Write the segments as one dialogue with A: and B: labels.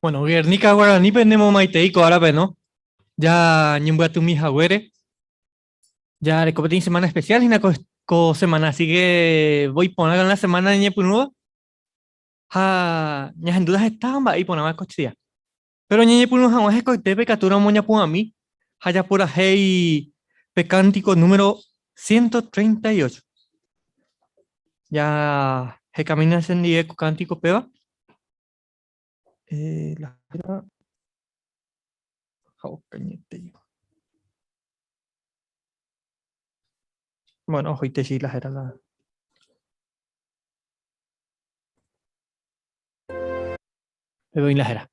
A: Bueno, Guernica guaranípe nemomaitei ko árape, no? Ja ñembyatymi haguére. Ja reko peteĩ semana especial hína ko, ko semana, así que voi porã la semana ñepyrũva ha ñahendúta heta mba'e iporãva ko día. Pero ñañepyrũ hag̃ua hekoitépe ikatúramo ñapu'ãmi ha japurahéi pe cántico número 138. Ja hekamína chendive ko cántico péva. Eh, la ha okañete. Bueno, ohoite chi la héra la. Pedoy la héra.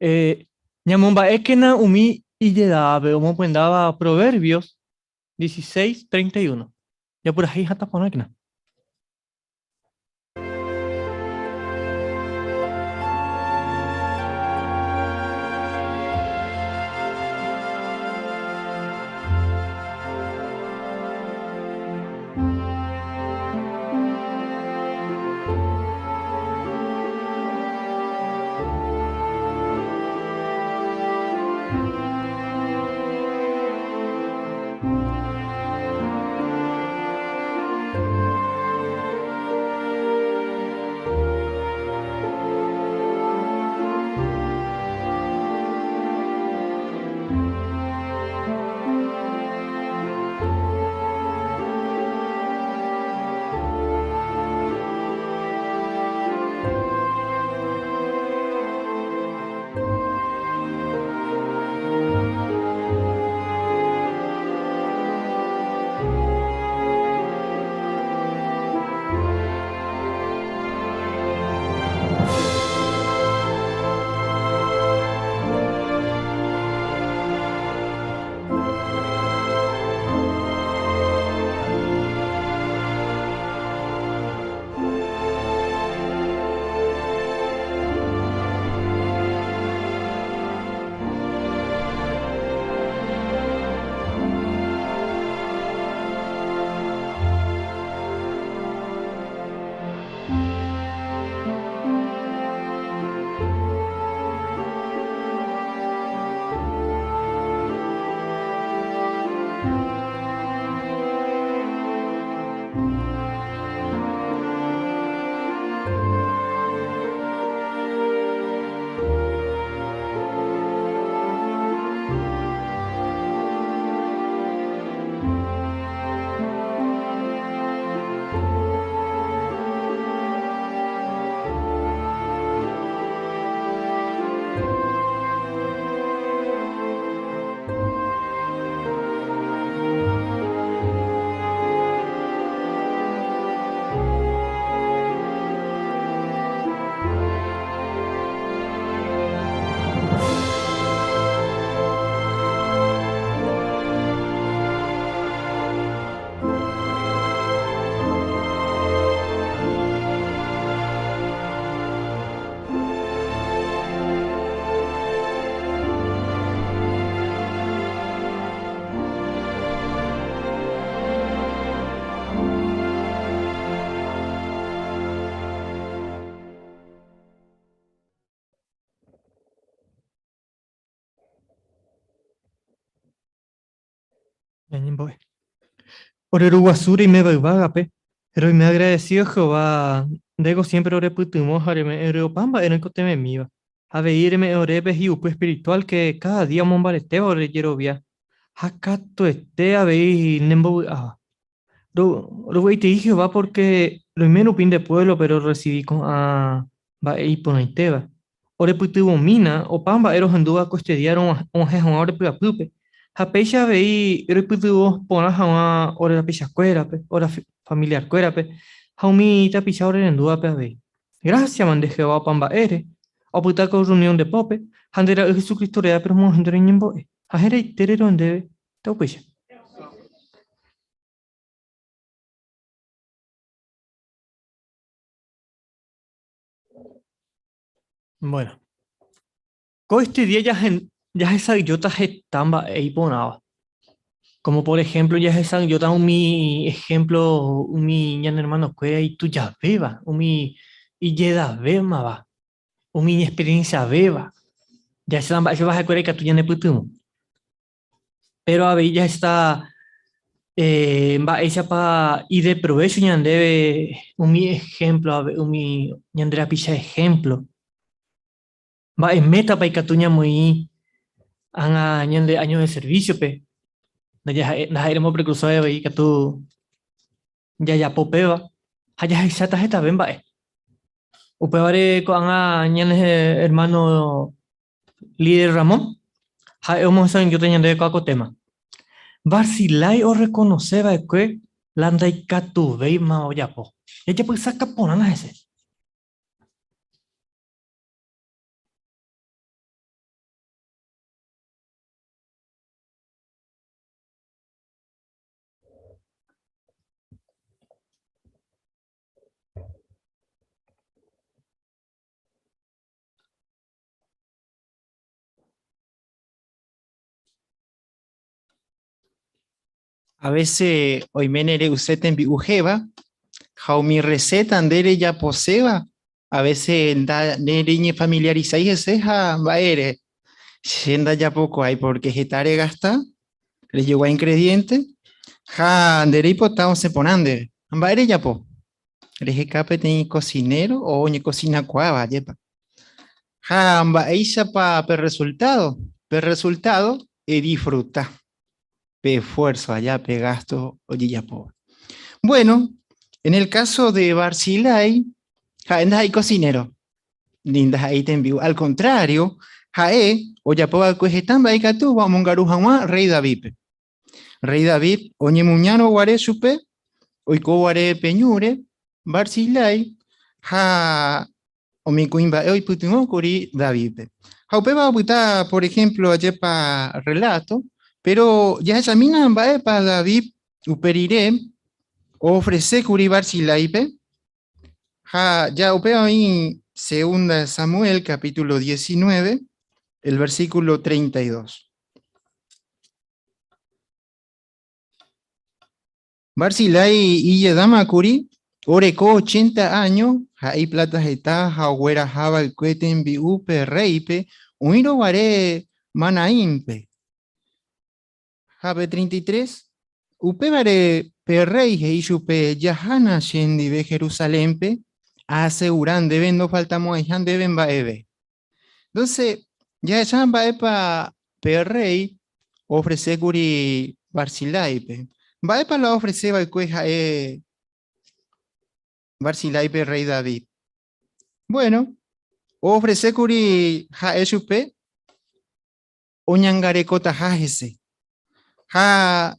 A: Eh, ñamomba'ékena umi ijedávape omopyendáva Proverbios 16:31. Japurahéi hatã porãkena. Ñañembo'e. Ore Ru Guasu reiméva yvágape, roime agradecido Jehová, ndéko siempre orepytyvõ ha reme'ẽ ore opa mba'e roikotevẽmíva. Avei reme'ẽ oréve hi'upy espiritual que cada día omombaretéva ore jerovia ha katuete avei nembovy'áva. Rovy'aitei Jehová porque roime rupi nde pueblo-pe rorresivi ko'ã mba'e iporãitéva. Orepytyvõmína opa mba'e rohendúva ko este día rog̃uahẽ hag̃ua ore py'apýpe, ha péicha avei roipytyvõ porã hag̃ua ore rapichakuérape, ore familiar-kuérape ha umi tapicha orerendúvape avei. Grásiama nde Jehová opa mba'ére, opyta ko rreunión nde pópe ha nde Ra'y Jesucristo rérape romog̃uahẽ nde reñembo'e, ha heraitére ro'e ndéve taupéicha. Bueno. Ko este día jahesa'ỹijóta heta mba'e iporãva. Como por ejemplo jahesa'ỹijóta umi ejemplo umi ñane hermanokuéra itujavéva, umi ijedavémava. Umi iñexperienciavéva, jahecháta mba'éichapa ha'ekuéra ikatu ñanepytyvõ. Péro avei jahecháta mba'éichapa ideprovécho ñandéve umi ehémplo, umi ñande rapicha ehémplo. Mba'e métapa ikatu ñamoĩ ág̃a ñande áño de servísiope, ndaha'éiramo prekursóre avei ikatu jajapo péva ha jahecháta hetave mba'e. Upévare ko'ág̃a ñane ermáno líder Ramón, ha'e omohesa'ỹijóta ñandéve ko'ã ko téma. Barzilai orrekonose va'ekue la ndaikatuvéima ojapo. Jajapysaka porãna hese.
B: A veces oiméne re'use tembi'u héva ha umi receta nde rejaposéva a veces nda nereñefamiliarizái hese ha mba'ére che ndajapokuaái porque heta regasta rejogua ingrediente ha nde reipota osẽ porã ndéve. Ha mba'e rejapo? Reheka peteĩ cocinero o oñekosinakuaáva, ajépa. Ha mba'éichapa pe resultado? Pe resultado edisfruta pe esfuerzo allá, pe gasto ojejapóva. Bueno, en el caso de Barzilai, ha'e ndaha'éi cocinero, ni ndaha'éi tembi'u. Al contrario, ha'e ojapo va'ekue heta mba'e ikatúva omongaru hag̃ua rey Davídpe. Rey David oñemuñárõ guare chupe, oiko guare pe ñúre, Barzilai ha umi kuimba'e oipytyvõ kuri Davídpe. Ha upéva opyta, por ejemplo, ajépa relato, pero jahechamína mba'épa David upe rire oofrese kuri Barziláipe, ha ja upéva oĩ Segunda Samuel capítulo 19, el versículo 32. Barzilai ijedáma kuri, oreko 80 áño, ha'e ipláta heta ha ogueraha va'ekue tembi'u pe rréipe oĩrõ guare Manaímpe. Ha pe 33, upévare pe rréi he'i chupe, Jahána chendive Jerusalénpe, aasegura ndéve ndofaltamo'ãiha ndéve mba'eve. Entonces, jahecha mba'épa pe rréi oofrese kuri Barziláipe. Mba'épa la oofrese va'ekue ha'e Barziláipe rréi David? Bueno, oofrese kuri ha'e chupe oñangarekotaha hese. Ha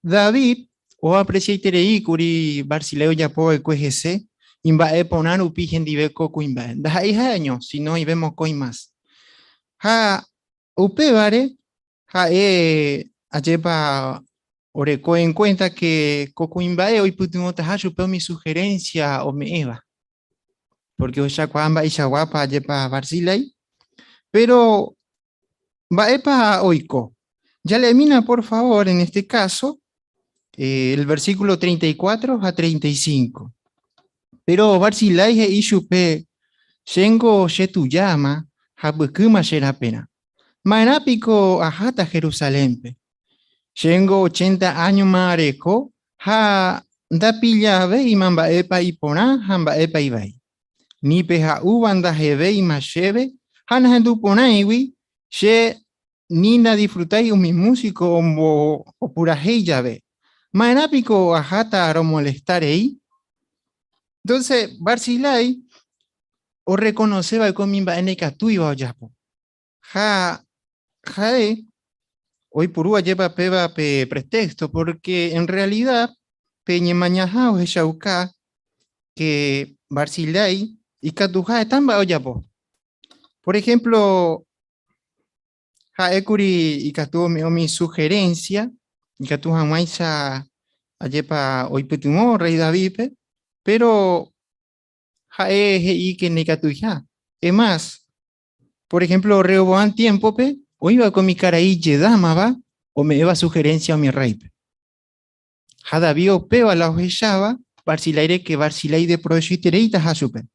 B: David oapresiaiterei kuri Barzilai ojapo va'ekue hese imba'e porã rupi hendive ko kuimba'e. Ndaha'éi ha'eño, sino oĩve mokõi mas. Ha upévare ha'e ajépa oreko en cuenta que ko kuimba'e oipytyvõtaha chupe umi sugerencia ome'ẽva. Porque ohechakuaa mba'eichaguápa ajépa Barzilai. Pero mba'épa oiko? Jaleemína por favor en este caso eh, el versículo 34 ha 35. Pero Barzilai he'i chupe, Chéngo che tujáma ha mbykýma che raperã. Ma'erã piko aháta Jerusalénpe? Chéngo 80 áñoma areko ha ndapillavéima mba'épa iporã ha mba'épa ivai. Ni pe ha'úva ndahevéima chéve ha nahenduporãigui che ni ndadisfrutái umi músiko opurahéi jave. Ma'erã piko aháta romolesta rei? Entonces, Barzilai orrekonose va'ekue umi mba'e ndaikatúiva ojapo. Ha ha'e oipuru ajépa péva pe pretexto, porque en realidad pe ñemañaha ohechauka que Barzilai ikatuha heta mba'e ojapo. Por ejemplo, ha'ékuri ikatu ome'ẽ umi sugerencia, ikatu hag̃uáicha ajépa oipytyvõ rey Davídpe, pero ha'e he'i que ndaikatuiha. Es más, por ejemplo, Rehoboam tiémpope oĩva'ekue umi karai ijedámava ome'ẽva sugerencia umi rréipe. Ha David upéva la ohecháva Barzilaire que Barzilai ideprovechoitereitaha chupe.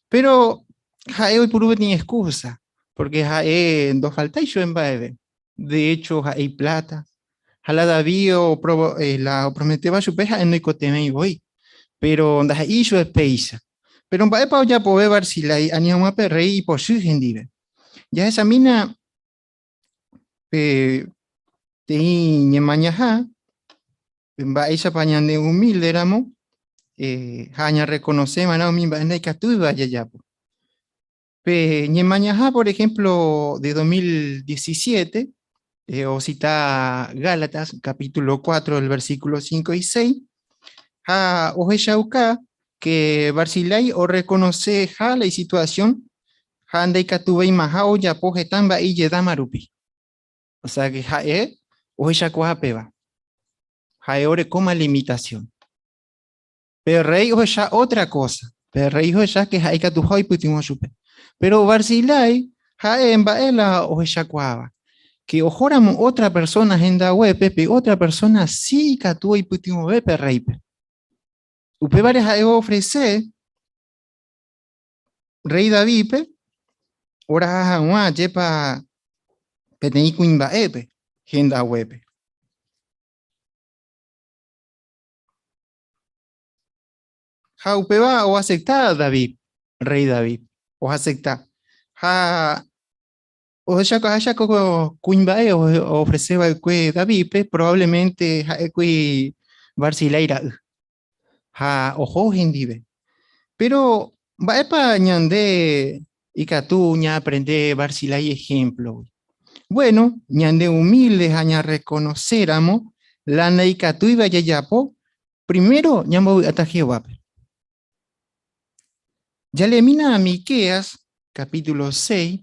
B: Péro Ha'e oipuru peteĩ excusa, porque ha'e ndofaltái chupe mba'eve. De hecho, ha'e iplata. Ha la David oprovo, eh, la oprometéva chupe ha'e noikotevẽi voi. Pero ndaha'éi chupe péicha. Pero mba'épa ojapove Barzilai ani hag̃ua pe rréi ipochy hendive? Jahechamína pe teĩ ñemañaha, mba'éichapa ñande humílderamo eh, ha ñarrekonose va'erã umi mba'e ndaikatúiva jajapo. Pe ñemañaha, por ejemplo, de 2017, eh, o cita Gálatas, capítulo 4, el versículo 5 y 6, ha ohechauka que Barzilai orrekonose ha la situación ha ndaikatuveimaha ojapo heta mba'e ijedáma rupi. O sea que ha'e ohechakuaa péva. Ha'e orekóma limitación. Pe rey ohecha otra cosa. Pe rey ohecha que ha'e ikatuha oipytyvõ chupe. Pero Barzilai ha'e mba'e la ohechakuaáva. Que ohóramo otra persona hendaguépe, pe otra persona sí ikatu oipytyvõve pe reype. Upévare ha'e oofrese rey Davídpe oraha hag̃ua ajépa peteĩ kuimba'épe hendaguépe. Ha upéva oacepta David, rey David, oacepta. Ha ohecha ko kuimba'e oofrese va'ekue Davídpe, probablemente ha'ékuri Barzilai ra'y. Ha oho hendive. Pero mba'épa ñande ikatu ñaaprende Barzilai ejemplo-gui? Bueno, ñande humilde ha ñarrekonoséramo la ndaikatúiva jajapo, primero ñambovy'áta Jehovápe. Jaleemína Miqueas capítulo 6.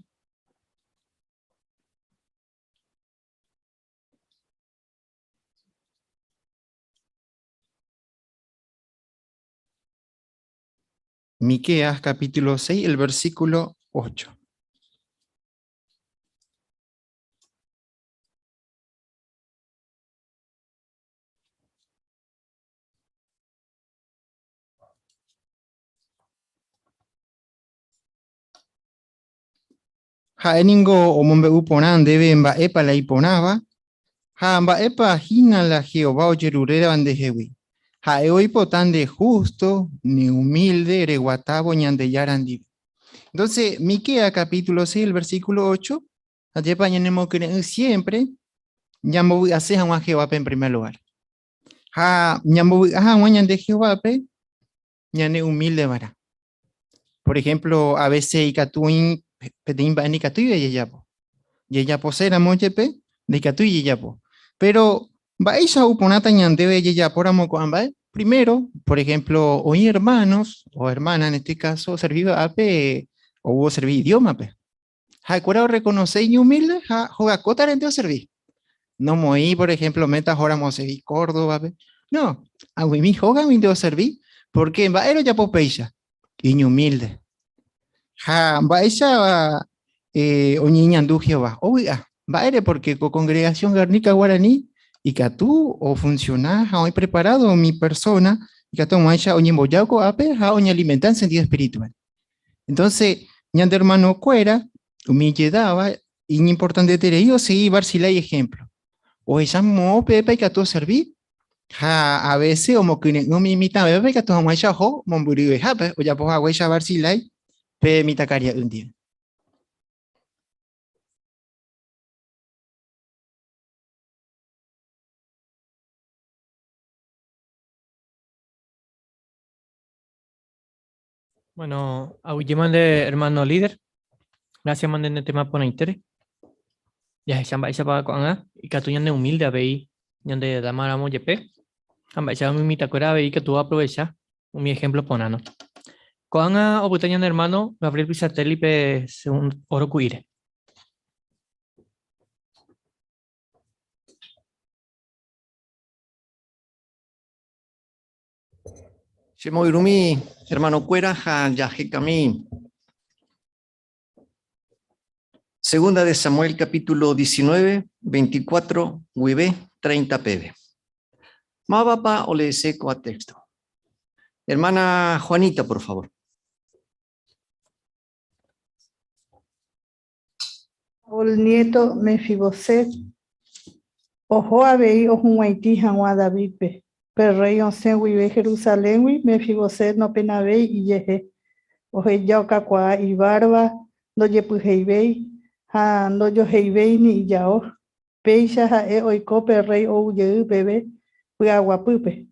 B: Miqueas capítulo 6, el versículo 8. Ha'e ningo omombe'u porã ndéve mba'épa la iporãva ha mba'épa hína la Jehová ojeruréva ndehegui. Ha'e oipota nde hústo, ne humílde reguatávo Ñandejára ndive. Entonces, Miqueas capítulo 6, el versículo 8, ajépa ñanemokyre'ỹ siempre ñambovy'ase hag̃ua Jehovápe en primer lugar. Ha ñambovy'a hag̃ua ñande Jehovápe, ñane humilde va'erã. Por ejemplo, a veces ikatu oĩ peteĩ mba'e ndikatúiva jajapo. Jajaposéramo jepe, ndikatúi jajapo. Pero, mba'éicha ou porãta ñandéve jajapóramo ko'ã mba'e? Primero, por ejemplo, oĩ hermanos o hermana en este caso, oservíva ápe ou oservi idiómape. Ha'ekuéra orrekonose iñumílde ha hogakótarente oservi. Nomoĩ, por ejemplo, meta ohóramo oservi Córdobape. No, ag̃uimi hógaguinte oservi, porque mba'ére ojapo péicha? Iñumílde. Ha mba'éicha eh, oñeñandu Jehová? Ovy'a. Mba'ére? Porque ko congregación Garnica Guaraní ikatu ofunciona ha oĩ preparado umi persona ikatu hag̃uáicha oñemboja ko'ápe ha oñealimenta en sentido espiritual. Entonces, ñande hermanokuéra, umi ijedáva, iñimportanteterei osegi Barzilai ejemplo. Ohecha moõ peẽpa ikatu oservi, ha a veces omokyre'ỹ umi mitãvévape ikatu hag̃uáicha oho mombyryvehápe, ojapo haguéicha Barzilai pe mitãkaria'y ndive.
A: Bueno, aguyjéma nde hermano líder. Gracias mande nde tema porãitére. Jahecha mba'éichapa ko'ág̃a ikatu ñane humilde avei ñande dámaramo jepe. Ha mba'éicha umi mitãkuéra avei ikatu oaprovecha umi ejemplo porã, no? Ko'ág̃a opyta ñane hermano Gabriel Pisatelli pe segundo oro ku'íre.
C: Chemoirũmi hermanokuéra ha jahekami. Segunda de Samuel capítulo 19, 24 guive 30 peve. Mávapa oleese ko'ã texto? Hermana Juanita, por favor.
D: Saúl nieto Mefiboset oho avei ohug̃uaitĩ hag̃ua Davídpe. Pe rréi osẽ guive Jerusaléngui, Mefiboset nopenavéi ijehe. Oheja okakuaa ivárva, ndojepyheivéi ha ndojoheivéi ni ijao. Péicha ha'e oiko pe rréi ou jey peve py'aguapýpe.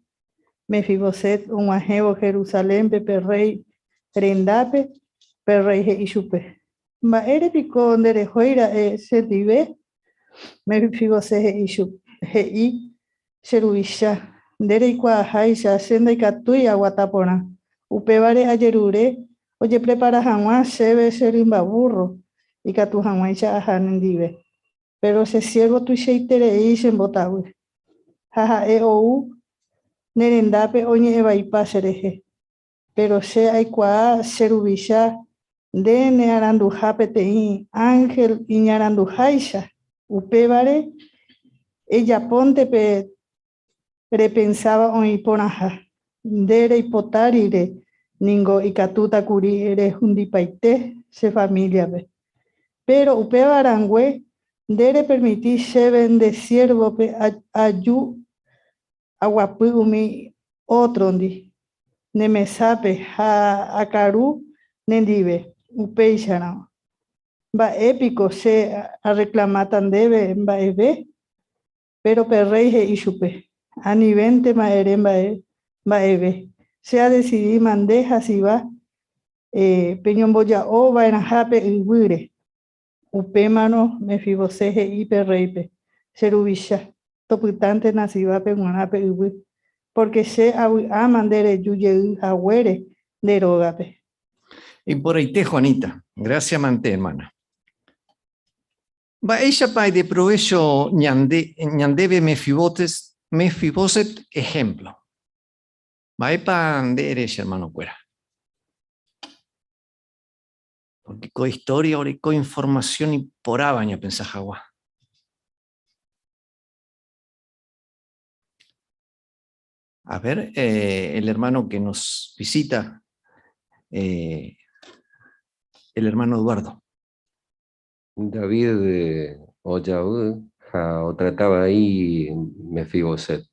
D: Mefiboset og̃uahẽvo Jerusalénpe pe rréi rendápe, pe rréi he'i chupe, Mba'ére piko nderehói ra'e che ndive? Mefiboset he'i he'i, Che ruvicha, nde reikuaaháicha che ndaikatúi aguata porã, upévare ajerure ojeprepara hag̃ua chéve che rymba vúrro, ikatu hag̃uáicha aha nendive. Péro che siérvo tuichaiterei chembotavy, ha ha'e ou ne rendápe oñe'ẽvaipa cherehe. Péro che aikuaa che Ruvicha nde nearanduha peteĩ ánhel iñaranduháicha, upévare ejapónte pe repensáva oĩ porãha. Nde reipota rire ningo ikatúta kuri rehundipaite che famíliape. Péro upéva rangue nde repermiti chéve nde siérvope aju aguapy umi ótrondi ne mesápe ha akaru nendive. Upéicharõ, mba'e piko che arreklamáta ndéve mba'eve? Péro pe rréi he'i chupe, Anivéntema ere mba'eve, che adesidíma nde ha Sibá peñomboja'o va'erãha pe yvýre. Upémarõ Mefibosé he'i pe rréipe, Che ruvicha, topytántena Sibápe g̃uarã pe yvy, pórke che avy'áma nde reju jey haguére nde rógape.
C: Iporãite Juanita, gracia mante hermana. Mba'éichapa ideprovécho ñande, ñandéve Mefibotes, Mefiboset ejemplo? Mba'épa nde ere che hermanokuéra? Porque ko historia oreko información iporãva ñapensa hag̃ua. A ver, eh, el hermano que nos visita, eh, el hermano Eduardo.
E: David ojavy ha otrata vai Mefiboset.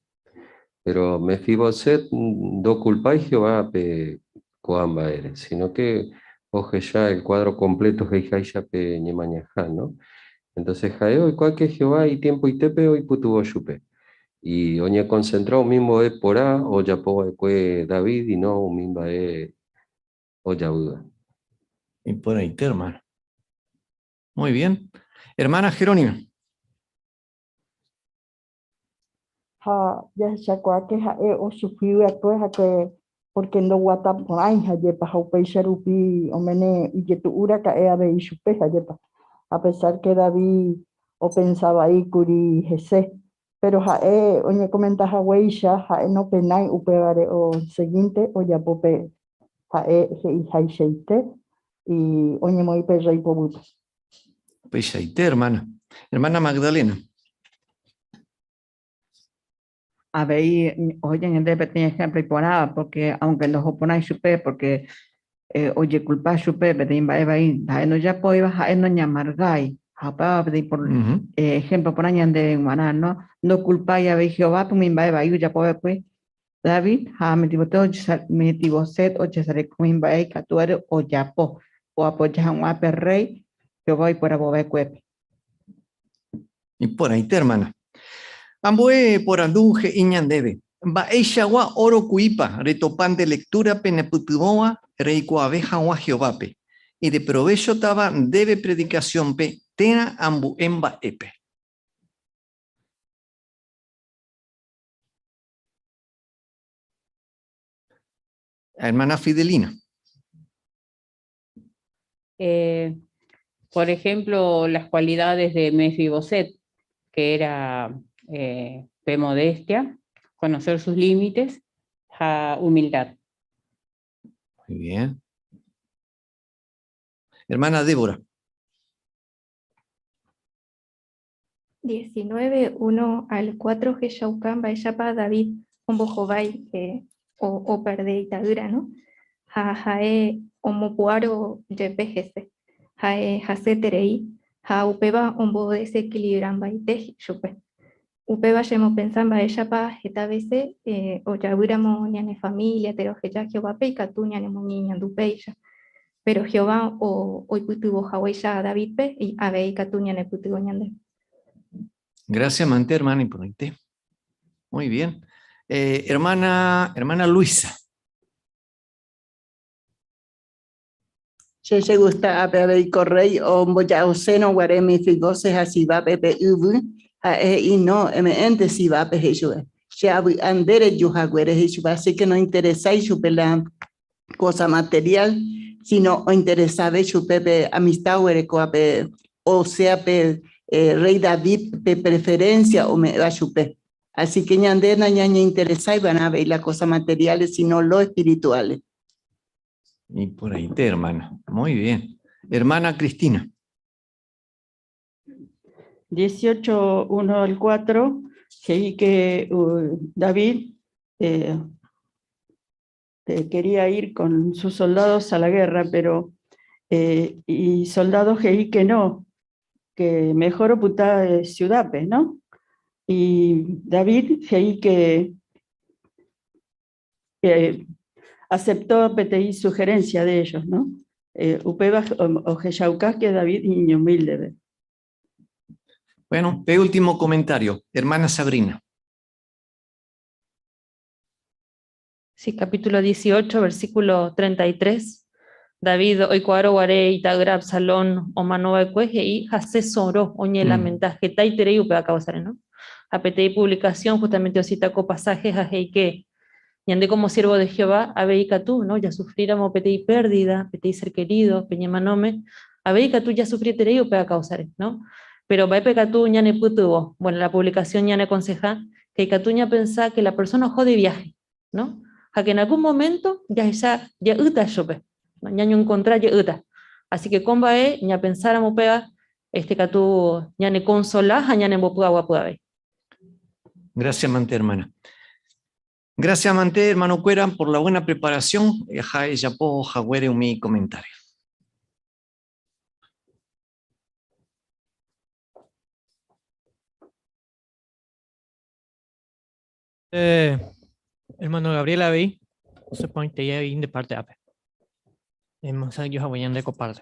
E: Péro Mefiboset ndokulpái Jehovápe ko'ã mba'ére, síno ke ohecha el kuádro kompléto he'iháicha pe ñemañaha, no? Entónse ha'e oikuaa ke Jehová itiempoitépe oipytyvõ chupe. Y oñekonsentra umi mba'e porã ojapo va'ekue David y no umi mba'e ojavýva.
C: Iporãite, hermano. Muy bien. Hermana Jerónima.
F: Ha jahechakuaa ke ha'e osufri va'ekue ha ke pórke ndoguata porãi hajépa ha upéicha rupi omene ijetu'u raka'e avei chupe hajépa. A pesar ke David opensa vai kuri hese, péro ha'e oñekomenta haguéicha ha'e nopenái upévare osegínte ojapo pe ha'e he'ihaichaite y oñemoĩ pe rréi poguýpe.
C: Upeichaite, hermana. Hermana Magdalena.
G: Avei oheja ñandéve peteĩ ejemplo iporãva, porque aunque ndohoporãi chupe, porque ojekulpa chupe peteĩ mba'e vai ha'e ndojapóiva, ha'e noñamargái. Ha upéva peteĩ por ejemplo porã ñandéve g̃uarã, no? Ndokulpái avei Jehovápe umi mba'e vai ojapo va'ekue David ha Metiboset ojesareko umi mba'e ikatúvare ojapo, oapoja hag̃ua pe rréi Jehová oiporavo va'ekuépe.
C: Iporãite, hermana. Ambue porandu he'i ñandéve, Mba'eichagua óro ku'ípa retopa nde lektúrape nepytyvõva reikuaave hag̃ua Jehovápe, ideprovéchotava ndéve predikasiónpe térã ambue mba'épe? Hermana Fidelina.
H: Eh, por ejemplo, las cualidades de Mefiboset, que era eh, de modestia, conocer sus límites, ha humildad.
C: Muy bien. Hermana Débora.
I: 19, 1 al 4 ohechauka mba'éichapa David ombohovái operde ita'ýra, no? Ha ha'e omopu'árõ jepe hese. Ha'e hasyeterei Ha upéva ombodesequilibrambaite chupe. Upéva chemopensa mba'éichapa heta vése ojavýramo ñane família térã oheja Jehovápe ikatu ñanemoñeñandu péicha. Péro Jehová oipytyvõ haguéicha Davídpe, avei ikatu ñanepytyvõ ñande.
C: Gracias, mante, hermana iporãite. Muy bien. Eh, hermana, hermana Luisa.
J: Che chegusta ápe avei ko rréi omboja'osérõ guare Mefibóset ha Zibápe pe yvy, ha'e he'i, No, eme'ẽnte Zibápe, he'i chupe. Che avy'a nde reju haguére, he'i chupe. Así que nointeresái chupe la cosa material, sino ointeresave chupe pe amistad oguerekóva pe, o sea pe rréi David pe preferencia ome'ẽva chupe. Así que ñande nañañeinteresái va'erã avei la cosa materiales, sino lo espirituales.
C: Iporãite, hermana. Muy bien. Hermana Cristina.
D: 18, 1 al 4, he'i que David eh, eh, quería ir con sus soldados a la guerra, pero eh, y soldados he'i que no, que mejor opyta ciudápe, ¿no? Y David he'i que aceptó peteĩ sugerencia de ellos, ¿no? Upéva ohechauka que David iñumíldeve.
C: Bueno, pe último comentario, hermana Sabrina.
K: Sí, capítulo 18, versículo 33. David oikuaárõ guare ita'ýra Absalón omano va'ekue, he'i hasẽ soro, oñelamenta hetaiterei upéva káusare, no? Ha peteĩ puvlikasión justamente osita ko pasáhe ha he'i ke ñande kómo siérvo de Jehová avei ikatu, no, jasufríramo peteĩ pérdida, peteĩ ser kerído, pe ñemanóme, avei ikatu jasufrieterei upéva káusare, no? Péro mba'épa ikatu ñanepytyvõ? Bueno, la puvlikasión ñaneakonseha ke ikatu ñapensa ke la persóna oho de viáhe, no? Ha que en algún momento jahecha jeýta chupe, no? Ñañoencontra jeýta. Así que ko mba'e ñapensáramo upéva, este katu ñaneconsola ha ñanembopy'aguapy avei.
C: Gracias, mante, hermana. Gracias, mante, hermano kuéra, por la buena preparación. Ha ejapo haguére umi comentario.
A: Eh, hermano Gabriel avei, osẽporãitei avei nde parte ápe. Emosãijo hague ñande ko parte.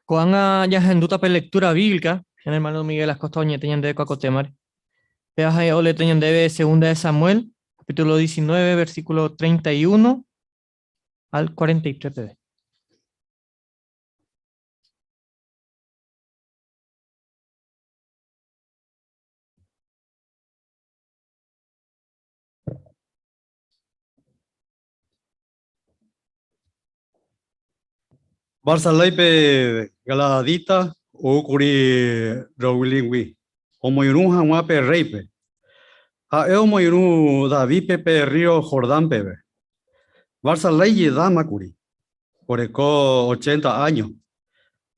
A: Ko'ág̃a jahendúta pe lectura bíblica, ñane hermano Miguel Acosta oñe'ẽta ñandéve ko témare. Péva ha'e oleéta ñandéve Segunda de Samuel, capítulo 19, versículo 31 al 43 peve.
L: Barzaláipe Galaadita oúkuri Roguilígui omoirũ hag̃ua pe rréipe. Ha'e omoirũ Davídpe pe rrío Jordán peve. Barzalái ijedámakuri, oreko ochenta áño.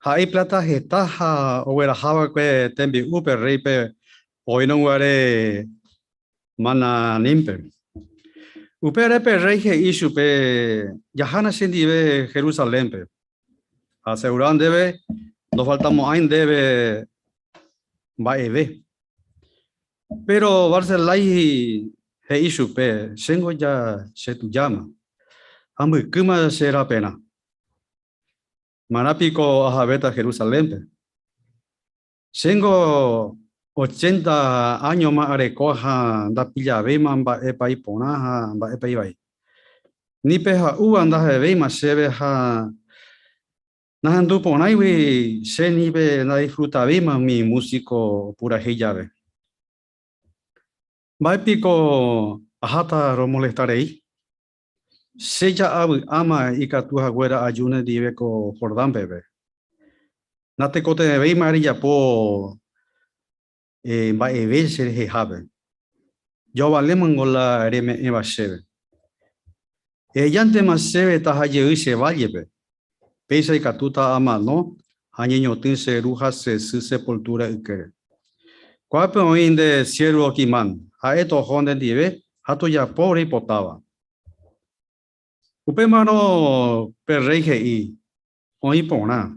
L: Ha'e ipláta heta ha ogueraha va'ekue tembi'u pe rréipe oĩrõ guare Mananímpe. Upévare pe rréi he'i chupe, Jahána chendive Jerusalénpe. Aasegura ndéve ndofaltamo'ãi ndéve mba'eve. Péro Barzilái he'i chupe, Chéngo ja chetujáma, ha mbykýma che raperã. Marã piko ahavéta Jerusalénpe? Chéngo ochenta áñoma areko ha ndapillavéima mba'épa iporã ha mba'épa ivai. Ni pe ha'úva ndahevéima chéve ha nahendu porãigui che ni pe ndadisfrutavéima umi músiko opurahéi jave. Mba'e piko aháta romolesta rei? Che ja'avy'áma ikatu haguéra aju nendive ko Jordán peve. Natekotevẽvéima rejapo mba'eve che rehehápe. Jaovalémango la reme'ẽva chéve. Ehejántema chéve taha jey che vállepe. Péicha ikatúta amano ha añeñotỹ che ru ha che sy sepultúra ykére. Ko'ápe oĩ nde siérvo Quimán, ha'e toho nendive ha tojapo reipotáva. Upémarõ pe rréi he'i, Oĩ porã.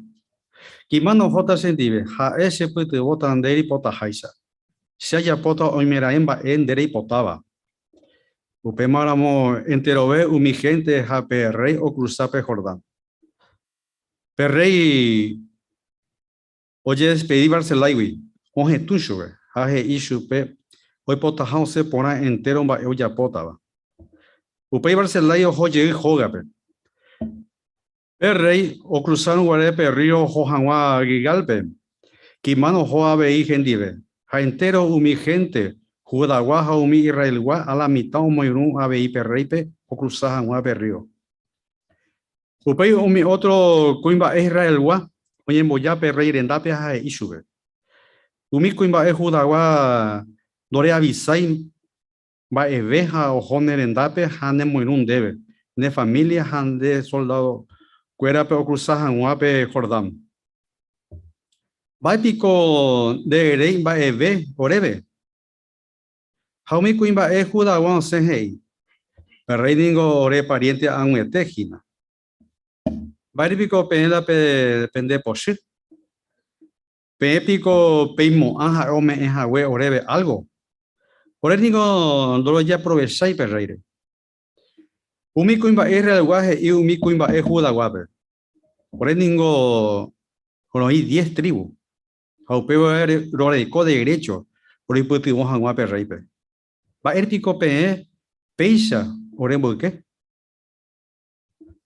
L: Quimán ohóta chendive, ha'e chepytyvõta nde reipotaháicha. Che ajapóta oimeraẽ mba'e nde reipotáva. Upémaramo enterove umi hénte ha pe rréi okrusa pe Jordán. Pe rréi ojedespedi Barziláigui, ohetũ chupe ha he'i chupe oipotaha osẽ porã entéro mba'e ojapótava. Upéi Barzilái oho jey hógape. Pe rréi okrusárõ guare pe rrío oho hag̃ua Guilgálpe, Quimán oho avei hendive, ha entéro umi hénte Judagua ha umi Israelgua a la mitã omoirũ avei pe rréipe okrusa hag̃ua pe rrío. Upéi umi ótro kuimba'e Israelgua oñemboja pe rréi rendápe ha he'i chupe, Umi kuimba'e Judagua ndoreavisái Mba'eve ha oho ne rendápe ha nemoirũ ndéve, ne família ha nde soldadokuérape okrusa hag̃ua pe Jordán. Mba'e piko ndereréi mba'eve oréve? Ha umi kuimba'e Judagua osẽ he'i, Pe rréi ningo ore pariénte ag̃uiete hína. Mba'ére piko peẽ la pende pochy? Peẽ piko peimo'ã ha'e ome'ẽ hague oréve álgo? Ore ningo ndorojaprovechái pe rréire. Umi kuimba'e Israelgua he'i umi kuimba'e Judaguápe, Ore ningo roĩ diez trívu, ha upévare roreko derécho roipytyvõ hag̃ua pe rréipe. Mba'ére piko peẽ péicha ore mboyke?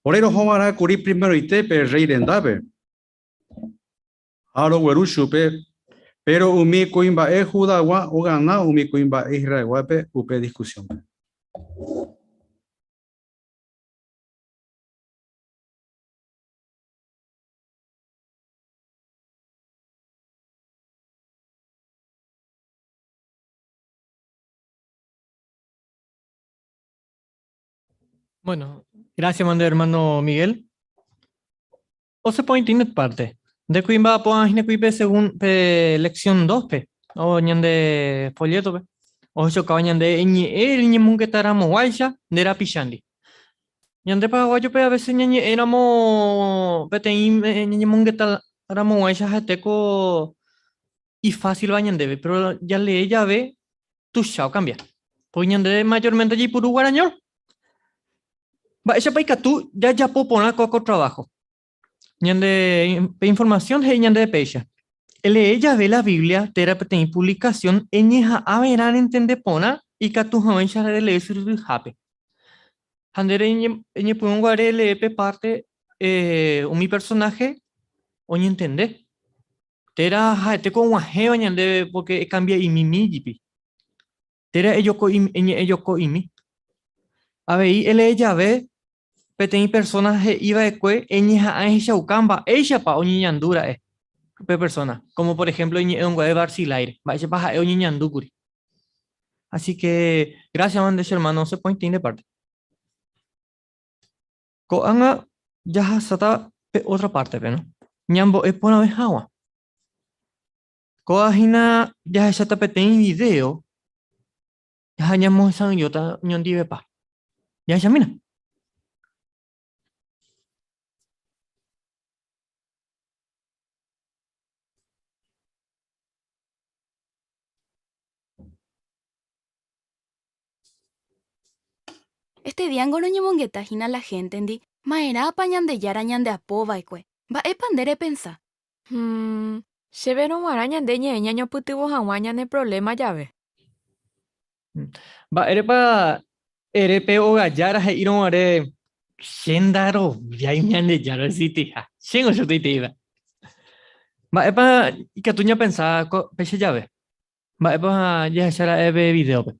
L: Ore rohova'erã kuri primeroite pe rréi rendápe. Ha rogueru chupe, péro umi kuimba'e Judagua ogana umi kuimba'e Israelguápe upe diskusiónpe.
A: Bueno, gracias, mande hermano Miguel. Ose pointinet parte. Nde kuimba'apo hína kuipe según pe lección 2 pe, o ñande folleto pe. Ohechaukáva ñande eñe'ẽ reñemongetaramog̃uáicha nde rapichándi. Ñande paraguayo-pe a veces ñañe'ẽramo peteĩ ñañemongetáramog̃uáicha ha'etéko ifásilva ñandéve, pero jalee jave tuicha okambia. Porque ñande mayormente jaipuru guarañol. Mba'éichapa ikatu jajapo porã ko trabajo? Ñande pe información he'i ñandéve péicha. Elee jave la Biblia térã peteĩ publicación eñeha'ãva'erã rentende porã ikatu hag̃uáicha relee syryryhápe. Ha nde reñepyrũ guare elee pe parte umi personaje oñentende. Térã ha'etéko og̃uahẽva ñandéve pórke ekambia'imimi jipi. Térã eñe'ẽjoko'imi. Avei elee jave peteĩ persóna he'i va'ekue eñeha'ã ehechauka mba'éichapa oñeñandu ra'e pe persóna, kómo por ehémplo iñe'ẽngua'e Barziláire, mba'éichapa ha'e oñeñandu kuri. Así ke grásiama nde che ermáno osẽ põitĩ nde párte. Ko'ág̃a jahasáta pe ótra pártepe, no? Ñambo'e porãve hag̃ua. Kóva hína jahecháta peteĩ vidéo ha ñamohesa'ỹijóta ñondivepa. Jahechamína.
M: Este diángo roñemongeta hína la héntendi, Ma'erãpa Ñandejára ñandeapo va'ekue? Mba'épa nde repensa?
N: Hum, chéverõ g̃uarã ñande ñe'ẽ ñañopytyvõ hag̃ua ñane provléma jave.
A: Mba'érepa ere pe ogajára he'írõ guare che ndaroviái Ñandejára oexitiha? Chéngo chupeiteíva. Mba'épa ikatu ñapensa ko péicha jave? Mba'épa jahecha ra'e pe vidéope?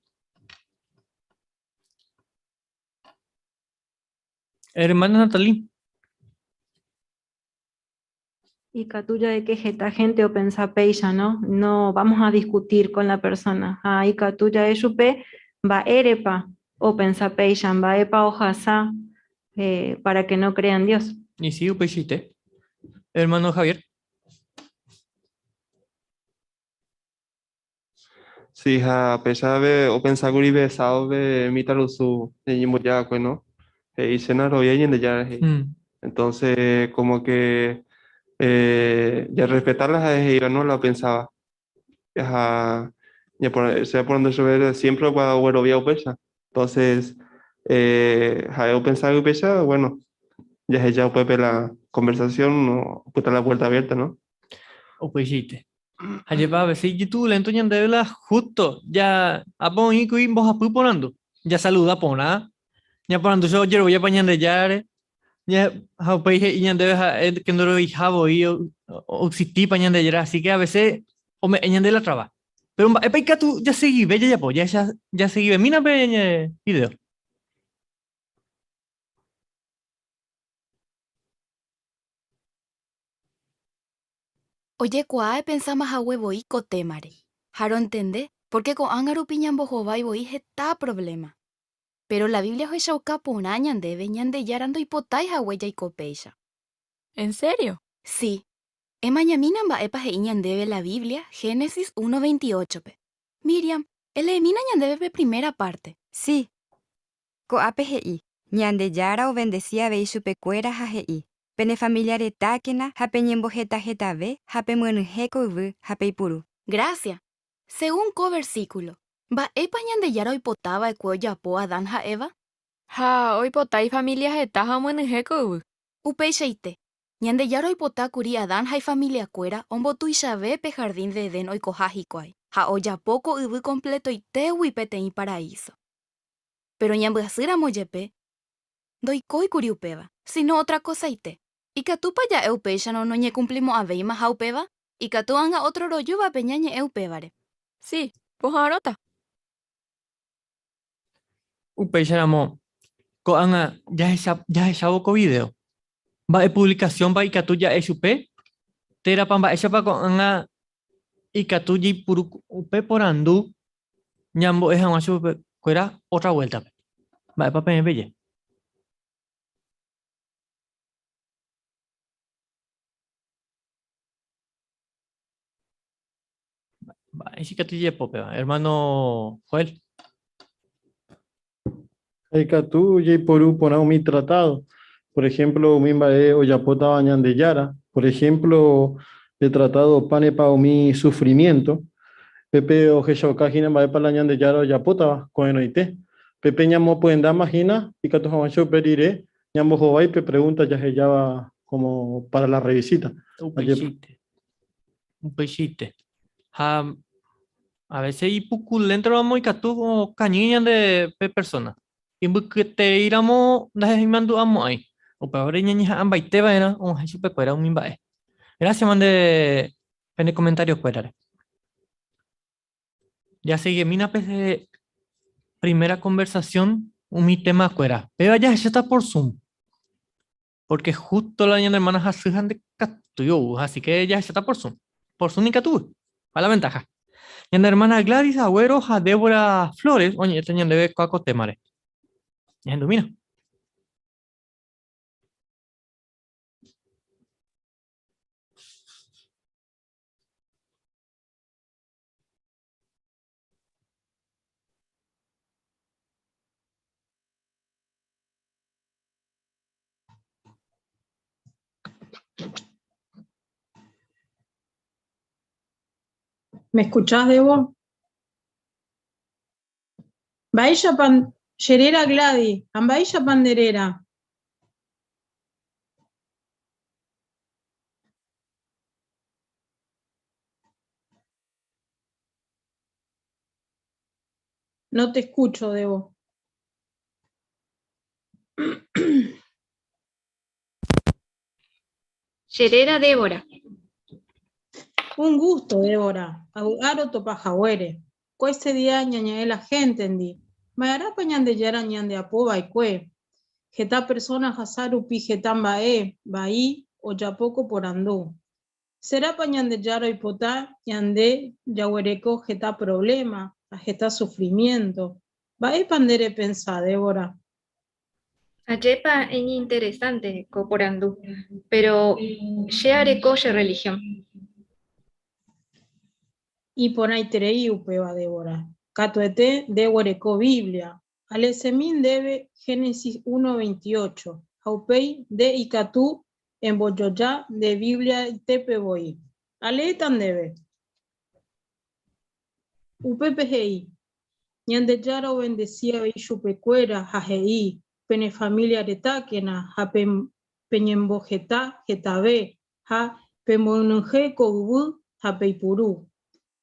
A: Hermana Natalie.
I: Ikatu ja'e heta gente opensa péicha, no? No vamos a discutir con la persona. Ha ikatu ja'e chupe mba'érepa opensa péicha, mba'épa ohasa para que no crea en Dios.
A: Y sí, upeichaite. Hermano Javier.
O: Sí, ha péicha ave opensákuri pe sábadope mitãrusu ñañemboja va'ekue, no? He'i che naroviái Ñandejára he'i. Entonces, como que. Jarrespeta la ha'e he'íva, no la opensáva. Ha che aporandu chupe siempre oguerovia upéicha. Entonces, ha'e openságui upéicha, bueno, jaheja upépe la conversación, opyta la puerta abierta, no?
A: Upeichaite. Ha jepa a veces ijetu'ulento ñandéve la justo, ja apo oĩ kuri mbohapy porandu, jasaluda porã, ñaporandu che ojeroviápa Ñandejárare, ña, ha upéi he'i ñandéve ha'e que ndoroviha voi oexistípa Ñandejára, así que a veces ome'ẽ ñande la traba. Pero mba'épa ikatu jaseguive jajapo, jahecha jaseguivemína pe ñane video.
M: Ojekuaa epensáma hague voi ko témare, ha rontende pórke ko'ág̃a rupi ñambohovái voi heta provléma. Péro la Biblia ohechauka porã ñandéve Ñandejára ndoipotái hague jaiko péicha.
N: En sério?
M: Si. Emañamína mba'épa he'i ñandéve la Biblia Génesis 1:28-pe. Míriam, eleemína ñandéve pe primera párte.
P: Si. Ko'ápe he'i, Ñandejára ovendesi avei chupekuéra ha he'i, Pene família retákena ha peñemboheta hetave ha pemyenyhẽ ko yvy ha peipuru.
M: Grásia. Según ko versíkulo, mba'épa Ñandejára oipota va'ekue ojapo Adán ha Eva?
N: Ha oipota ifamília heta ha omyenyhẽ ko yvy.
M: Upeichaite, Ñandejára oipota kuri Adán ha ifamiliakuéra ombotuichave pe hardín de Edén oikoha hikuái, ha ojapo ko yvy kompletoitégui peteĩ paraíso. Péro ñambyasýramo jepe, ndoikói kuri upéva, síno ótra kosaite. Ikatúpa ja'e upéicharõ noñekumplimo'ãvéimaha upéva? Ikatu ág̃a ótro rojúvape ñañe'ẽ upévare.
N: Si, poha'arõta.
A: Upéicharamo, ko'ág̃a jahechávo ko vidéo, mba'e puvlikasiónpa ikatu ja'e chupe, térãpa mba'éichapa ko'ág̃a ikatu jaipuru upe porandu ñambo'e hag̃ua chupekuéra ótra vuéltape. Mba'épa peẽ peje? Mba'éicha ikatu ijepo péva, ermáno Joel?
L: Ha ikatu jaiporu porã umi tratádo, por ehémplo umi mba'e ojapótava Ñandejára, por ehémplo pe tratádo Opánepa umi sufrimiénto, pépe ohechauka hína mba'épa la Ñandejára ojapótava ko'ẽrõite. Pépe ñamopyendáma hína ikatu hag̃uáicha upe rire ñambohovái pe pregúnta jahejáva kómo pára la rrevisíta.
A: Upeichaite. Upeichaite. Ha a veces ipukuléntoramo ikatu okañy ñande pe persona. Imbykyetereíramo ndahe'imandu'amo'ãi. Upévare ñañeha'ãmbaite va'erã og̃uahẽ chupekuéra umi mba'e. Gracias mande pene comentario-kuérare. Jaseguimína pe primera conversación umi tema-kuéra. Péva jahecháta por Zoom. Porque justo la ñane hermana hasy ha ndekatúi ou, así que jahecháta por Zoom. Por Zoom ikatúgui. Va la ventaja. Ñane hermana Gladys Agüero ha Débora Flores oñe'ẽta ñandéve kua ko témare. Ñahendumína.
Q: ¿Me escuchás, Debo? Mba'éichapa che réra Gladys ha mba'éichapa nde réra? No te escucho, Debo.
I: Che réra Débora.
Q: Un gusto, Débora. Avy'a rotopa haguére. Ko este día ñañe'ẽ la héntendi. Ma'erãpa Ñandejára ñandeapo va'ekue? Heta persóna ohasa rupi heta mba'e vai ojapo ko porandu. Serápa Ñandejára oipota ñande jaguereko heta provléma ha heta sufrimiénto? Mba'épa nde repensa, Débora?
I: Ajépa iñinteresánte ko porandu, péro che areko che rrelihión.
Q: Iporãiterei upéva, Débora. Katuete nde guereko Biblia. Aleesemi ndéve Génesis 1, 28, ha upéi nde ikatu Embojoja nde Bibliaitépe voi. Aleéta ndéve. Upépe he'i, Ñandejára ovendesi avei chupekuéra ha he'i, Pene família retákena ha peñemboheta hetave ha pemoynyhẽ ko yvy ha peipuru.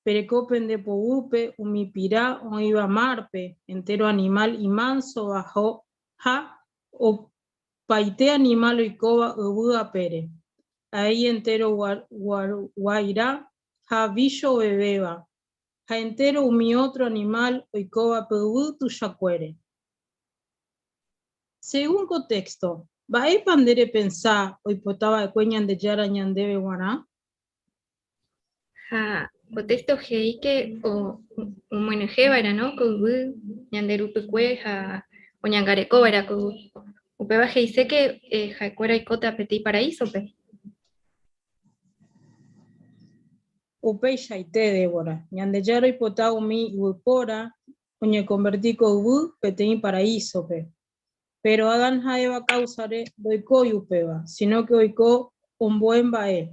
Q: Pereko pende poguýpe umi pira oĩva márpe, entéro animál imánsova ha opaite animál oikóva yvy apére. Avei entéro guaira ha vícho ovevéva, ha entéro umi ótro animál oikóva pe yvy tuichakuére. Según ko téxto, mba'épa nde repensa oipota va'ekue Ñandejára ñandéve g̃uarã?
I: Ha ko téxto he'i ke omyenyhẽ va'erã, no, ko yvy ñande rupykue ha oñangareko va'erã ko yvy. Upéva he'ise ke ha'ekuéra oikóta peteĩ paraísope.
Q: Upeichaite, Débora, Ñandejára oipota umi yvypóra oñekonverti ko yvy peteĩ paraísope. Péro Adán ha Eva káusare ndoikói upéva, síno ke oiko ombue mba'e.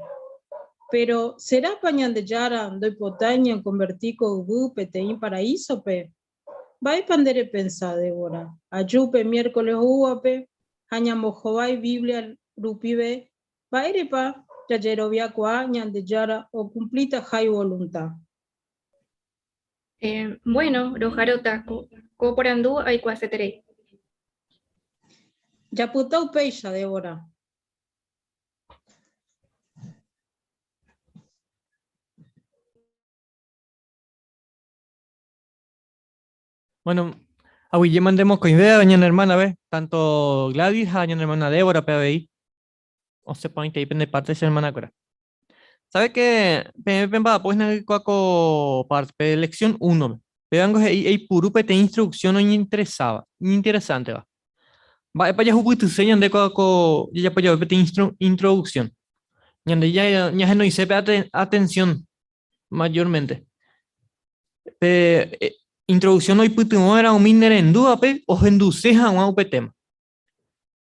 Q: Péro, serápa Ñandejára ndoipotái ñakonverti ko yvy peteĩ paraísope? Mba'épa nde repensa, Débora? Aju pe miércoles oúvape ha ñambohovái Biblia rupive mba'érepa jajeroviakuaa Ñandejára okumplitaha ivolunta.
I: Bueno, roha'arõta ko porandu aikuaaseterei.
Q: Japyta upéicha, Débora.
A: Bueno, aguyje mante mokõivéva ñane hermana-pe, tanto Gladys ha ñane hermana Débora-pe avei, osẽ porãitei pende parte che hermana-kuéra. Sabe que peẽ pemba'apo hína kua ko parte-pe lección uno-pe. Pévango he'i eipuru peteĩ instrucción oñeinteresáva, iñinteresánteva. Mba'épa jahupytyse ñande kua ko jajapo jave peteĩ introducción. Ñande ñahenoise pe atención mayormente. Pe introducción oipytyvõ umi nerendúvape ohenduse hag̃ua upe tema.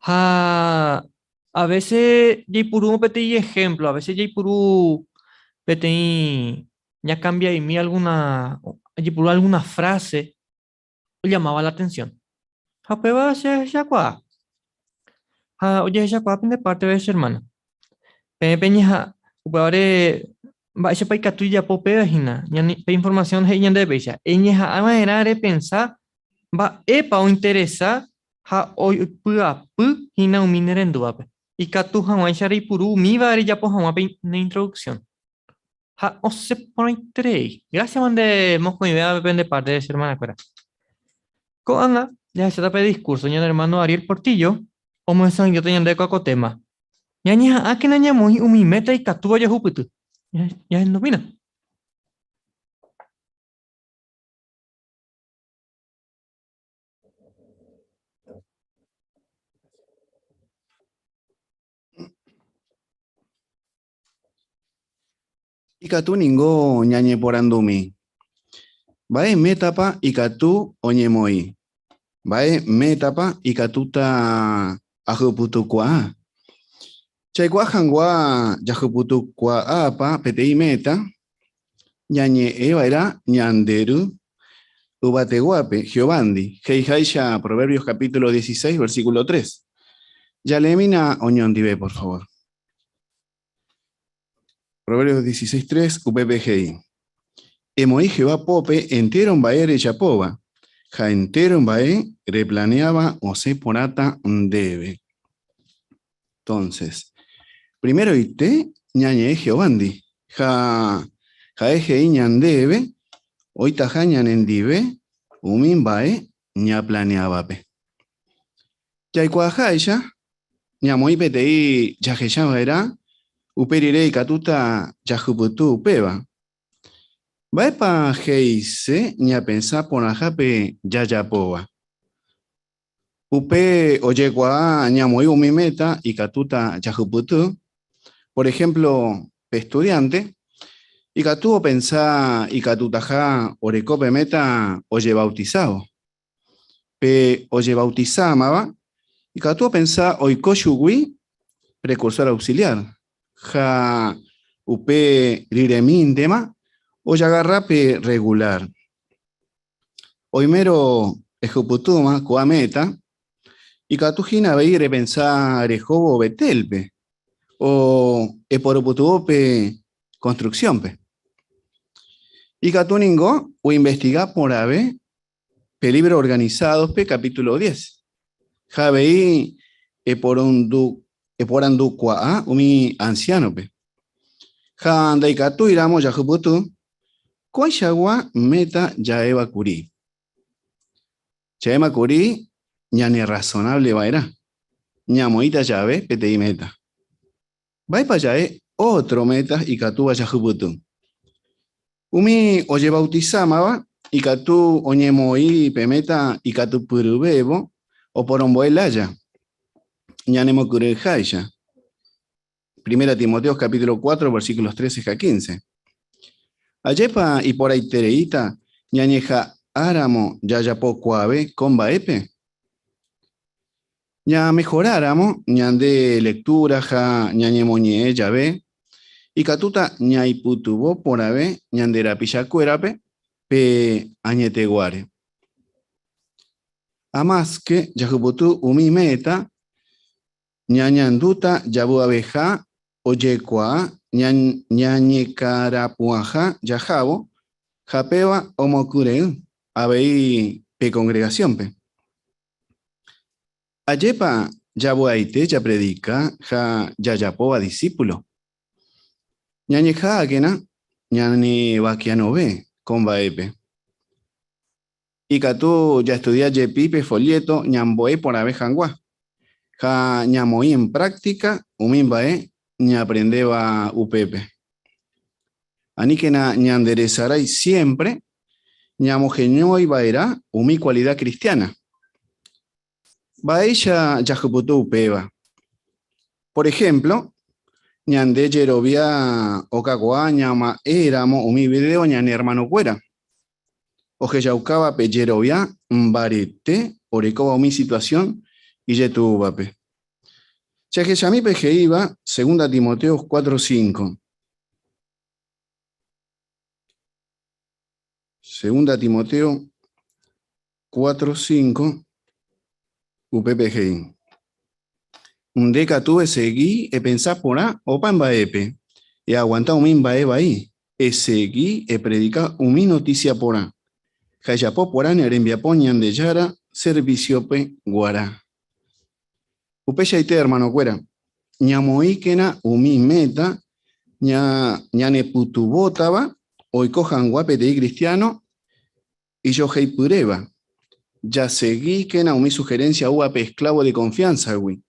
A: Ha a veces jaipuru peteĩ ejemplo, a veces jaipuru peteĩ ñakambia'imi alguna, jaipuru alguna frase ollamaba la atención. Ha upéva che ahechakuaa. Ha ojehechakuaa pende parte che hermana. Peẽ peñeha'ã, upévare mba'éichapa ikatu ijapo péva hína, pe información he'i ñandéve péicha, eñeha'ã va'erã repensa mba'épa ointeresa ha oipy'apy hína umi ne rendúvape, ikatu hag̃uáicha reipuru umíva rejapo hag̃ua pe ne introducción. Ha osẽ porãiterei. Gracias mante mokõivévape pende parte che hermanakuéra. Ko'ág̃a jahecháta pe discurso ñane hermano Ariel Portillo omyesakãta ñandéve kua ko tema. Ñañeha'ãkena ñamoĩ umi méta ikatúva jahupyty. Ñahendumína.
R: Ikatu ningo ñañeporandumi. Mba'e métapa ikatu oñemoĩ? Mba'e métapa ikatúta ajupytykuaa? Jaikuaa hag̃ua jajupytykuaápa peteĩ méta, ñañe'ẽva'erã ñande Ru Yvateguápe, Jehovándi, he'iháicha Proverbios capítulo 16, versículo 3. Jaleemína oñondive, por favor. Proverbios 16.3, upépe he'i, Emoĩ Jehová pópe entéro mba'e rejapóva, ha entéro mba'e replaneáva osẽ porãta ndéve. Entonces, primeroite ñañe'ẽ Jehovándi, ha ha'e he'i ñandéve oĩtaha ñanendive umi mba'e ñaplaneávape. Jaikuaaháicha, ñamoĩ peteĩ jahecha va'erã, upe rire ikatúta jahupyty upéva. Mba'épa he'ise ñapensa porãha pe jajapóva? Upe ojekuaa ñamoĩ umi méta ikatúta jahupyty, por ehémplo pe estudiánte ikatu opensa ikatutaha oreko pe méta ojevautisávo. Pe ojevautisámava ikatu opensa oiko chugui precursor auxiliar ha upe riremíntema ojagarra pe regular. Oimérõ ejupytýma ko'ã meta, ikatu hína avei repensa rehóvo Betelpe o eporopytyvõ pe construcción-pe. Ikatu ningo oinvestiga porãve pe libro Organizados-pe capítulo diez, ha avei eporandukuaa umi anciano-pe. Ha ndaikatúiramo jahupyty, ko'ãichagua meta ja'éva kuri. Ja'éma kuri ñanerrazonable va'erã, ñamoĩta jave peteĩ meta. Mba'épa ja'e ótro meta ikatúva jahupyty? Umi ojebautisámava ikatu oñemoĩ pe meta ikatupyryvévo oporombo'e lája, ñanemokyre'ỹháicha. Primera Timoteo capítulo 4 versículos 13 ha 15. Ajépa iporãitereíta ñañeha'ãramo jajapokuaave ko mba'épe? Ñamehoráramo ñande lectura ha ñañemoñe'ẽ jave, ikatúta ñaipytyvõ porãve ñande rapichakuérape pe añeteguáre. Amáske jahupyty umi méta, ñañandúta javy'aveha ojekuaa ñañekarapu'ãha jahávo ha péva omokyre'ỹ avei pe kongregasiónpe. Ajépa javy'aite japredika ha jajapóva disípulo? Ñañeha'ãkena ñanevakeanove ko mba'épe. Ikatu jaestudia jepi pe folléto ñambo'e porãve hag̃ua ha ñamoĩ en práktika umi mba'e ñaaprendéva upépe. Aníkena ñanderesarái siémpre ñamoheñói va'erã umi kualida kristiána. Mba'éicha jahupyty upéva? Por ehémplo, ñande jerovia okakuaa ñama'ẽramo umi vidéo ñane ermanokuéra ohechaukáva pe jerovia mbarete orekóva umi situasión ijetu'úvape. Che ahechami pe he'íva Segunda Timoteo 4:5. Segunda Timoteo 4:5, upépe he'i, Nde katu esegi epensa porã opa mba'épe, eaguanta umi mba'e vai, esegi epredika umi notísia porã, ha ejapo porã ne rembiapo Ñandejára servísiope guarã. Upeichaite ermanokuéra, ñamoĩkena umi méta ñanepytyvõtava oiko hag̃ua peteĩ kristiáno ijoheipyréva. Jasegíkena umi suherénsia oúva pe esklávo de konfiánsagui.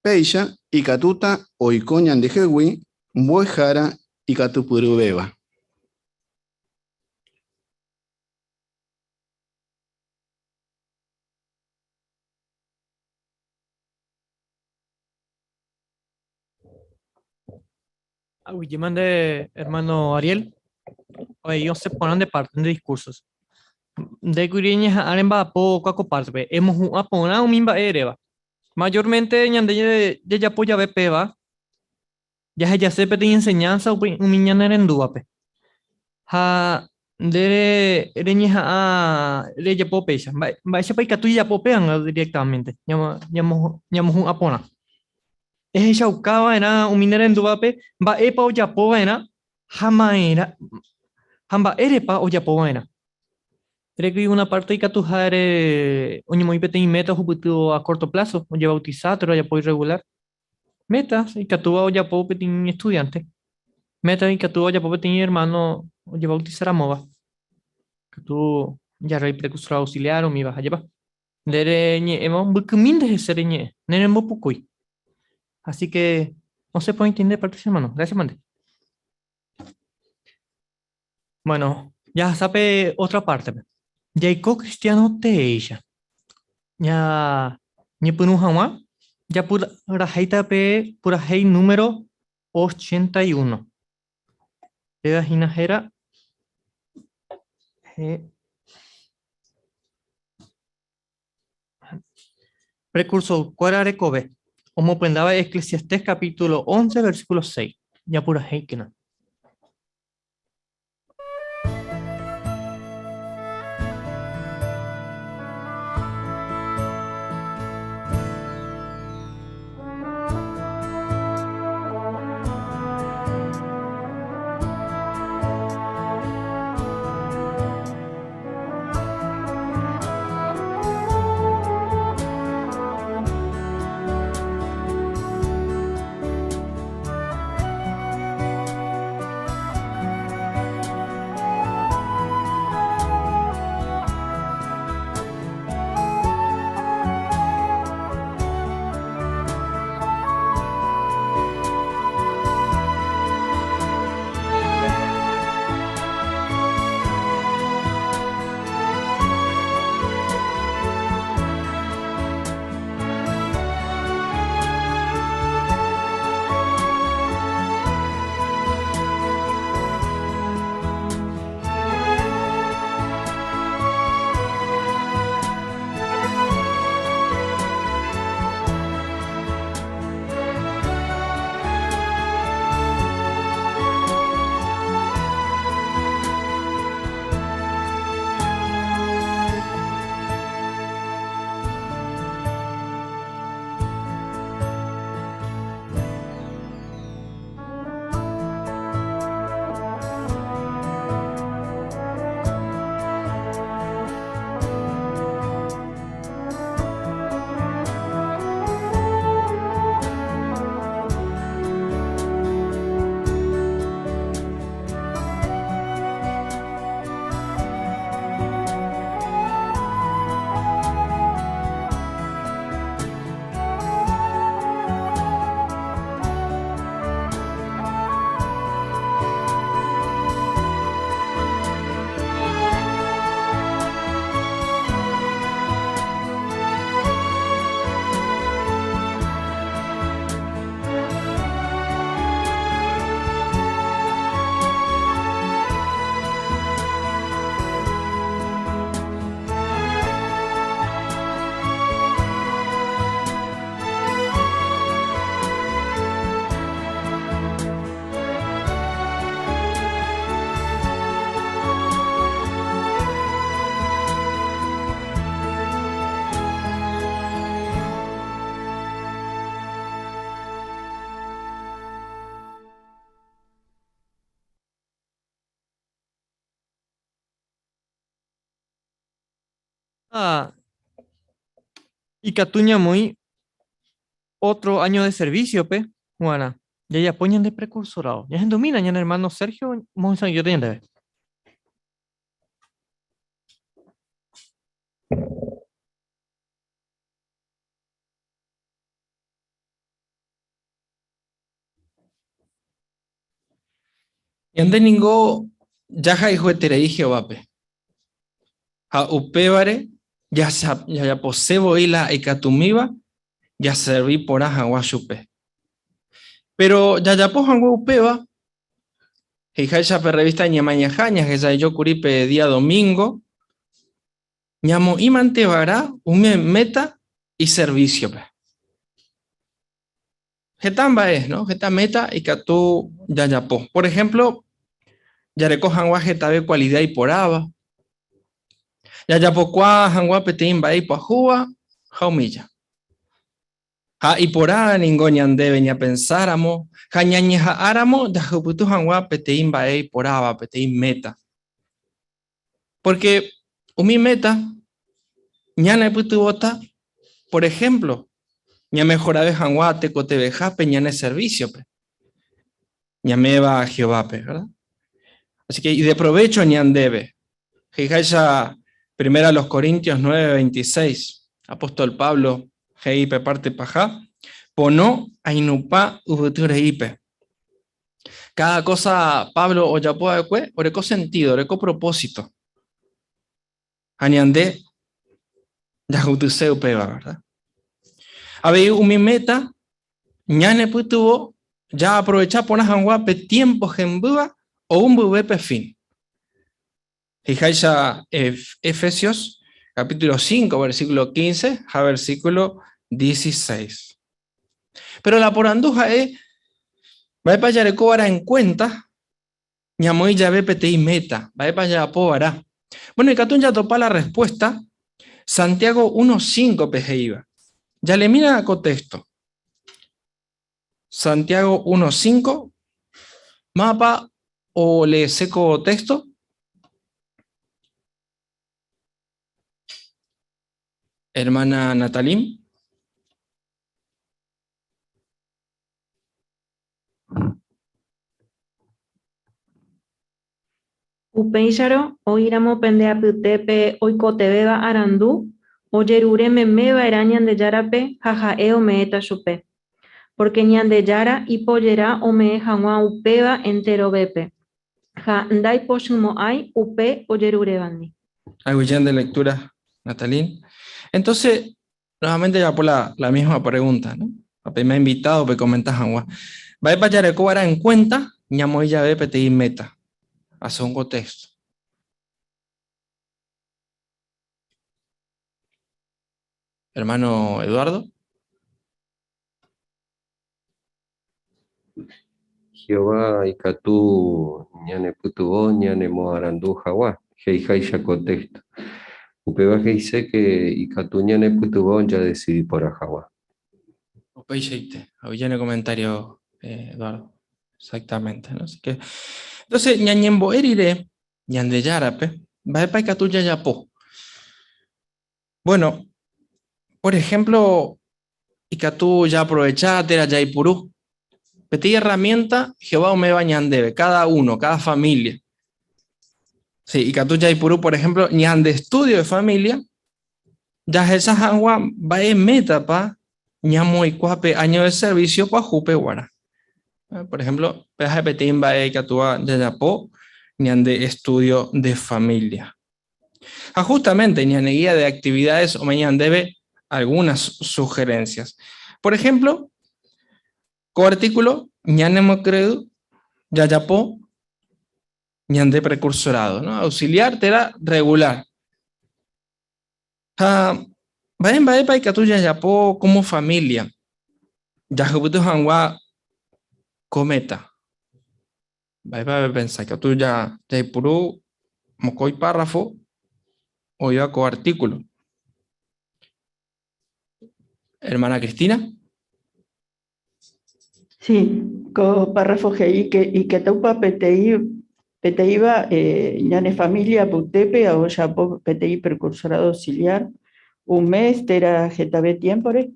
R: Péicha ikatúta oiko ñandehegui mbo'ehára ikatupyryvéva.
A: Aguyjéma nde hermano Ariel, avei osẽ porã nde parte nde discursos. Nde kuri eñeha'ã remba'apo kua ko parte-pe, emohu'ã porã umi mba'e eréva. Mayormente ñande jajapo jave péva, jahejase peteĩ enseñanza upe umi ñanerendúvape. Ha nde reñeha'ã rejapo péicha. Mba'éichapa ikatu jajapo péva directamente, ñamohu'ã porã. Ehechauka va'erã umi nerendúvape mba'épa ojapo va'erã ha ma'erã ha mba'érepa ojapo va'erã. Reky una parte ikatuha ere oñemoĩ peteĩ meta ohupytývo a corto plazo, ojebautisa térã ojapo irregular. Meta ikatúva ojapo peteĩ estudiante. Meta ikatúva ojapo peteĩ hermano ojebautisa ramóva. Ikatu jarréi precursor auxiliar umíva, ajépa. Nde reñe'ẽva mbykymínte hese reñe'ẽ, ne rembopukúi. Así que osẽ porãite nde parte che hermano. Gracias mante. Bueno, jahasa pe otra parte-pe. Jaiko cristiano teéicha. Ñañepyrũ hag̃ua japurahéita pe purahéi número 81. Péva hína héra Precursor-kuéra rekove. Omopyendáva Eclesiastés capítulo 11 versículo 6. Japurahéikena. Ha ikatu ñamoĩ otro año de servicio-pe g̃uarã jajapo ñande precursorado. Ñahendumína ñane hermano Sergio omohesa'ỹijóta ñandéve.
S: Ñande ningo jahayhueterei Jehovápe. Ha upévare jajapose voi la ikatumíva jaservi porã hag̃ua chupe. Péro jajapo hag̃ua upéva, he'iháicha pe rrevísta Ñemañaha ñahesa'ỹijo kuri pe día domingo, ñamoĩmante va'erã umi méta iservísiope. Heta mba'e, no? Heta méta ikatu jajapo. Por ejemplo, jareko hag̃ua hetave kualida iporãva, jajapokuaa hag̃ua peteĩ mba'e ipyahúva ha umícha. Ha iporã ningo ñandéve ñapensáramo ha ñañeha'ãramo jahupyty hag̃ua peteĩ mba'e iporãva, peteĩ méta. Porque umi méta ñanepytyvõta, por ejemplo, ñamehorave hag̃ua tekotevẽhápe ñane servicio-pe, ñame'ẽva Jehovápe, ¿verdad? Así que ideprovecho ñandéve. He'iháicha Primera a los Corintios 9:26, apóstol Pablo he'i pe parte paha, pono ainupã yvyty reípe. Cada cosa Pablo ojapo va'ekue oreko sentido, oreko propósito. Ha ñande jahupytyse upéva, verdad? Avei umi meta ñanepytyvõ jaaprovecha porã hag̃ua pe tiempo hembýva ou mboyve pe fin. He'iháicha Efesios capítulo 5, versículo 15 ha versículo 16. Pero la porandu ha'e, mba'épa jarekova'erã en cuenta ñamoĩ jave peteĩ meta, mba'épa jajapova'erã. Bueno, ikatu jatopa la respuesta Santiago 1.5 pe he'íva. Jalemína ko texto. Santiago 1.5, mapa oleese ko texto? Hermana Natalim.
K: Upéicharõ, oĩramo pende apytépe oikotevẽva arandu, ojerure meme va'erã Ñandejárape ha ha'e ome'ẽta chupe. Pórke Ñandejára ipojera ome'ẽ hag̃ua upéva enterovépe, ha ndaipochymo'ãi upe ojerurévandi.
S: Aguyje nde lectura, Natalín. Entonces, nuevamente japo la, la misma pregunta, ¿no? Ha me ha invitado pe comenta hag̃ua. Mba'épa jareko va'erã en cuenta ñamoĩ jave peteĩ meta? Hace un contexto. Hermano Eduardo.
E: Jehová ikatu ñanepytyvõ ñanemoarandu hag̃ua, he'iháicha ko texto. Upéva he'ise ke ikatu ñanepytyvõ jadesidi porã hag̃ua.
S: Upeichaite, aguyje ne comentario, Eduardo. Exactamente, ¿no? Así que, entonces, ñañembo'e rire Ñandejárape, mba'épa ikatu jajapo? Bueno, por ejemplo, ikatu jaaprovecha térã jaipuru peteĩ herramienta Jehová ome'ẽva ñandéve, cada uno, cada familia. Sí, ikatu jaipuru, por ejemplo, ñande estudio de familia, jahecha hag̃ua mba'e métapa ñamoĩkua pe año de servicio pyahu guarã. Por ejemplo, peaje peteĩ mba'e ikatúva jajapo ñande estudio de familia. Ha justamente ñane guía de actividades ome'ẽ ñandéve algunas sugerencias. Por ejemplo, ko artículo ñanemokyre'ỹ jajapo ñande precursorado, ¿no? Auxiliar térã regular. Ha mba'e mba'épa ikatu jajapo como familia jahupyty hag̃ua ko meta. Mba'épa pepensa? Ikatu jaipuru mokõi párrafo oĩva ko artículo. Hermana Cristina.
F: Sí, ko párrafo he'i ke ikatúpa peteĩ peteĩva eh, ñane familia apytépe ojapo peteĩ precursorado auxiliar un mes térã hetave tiémpore.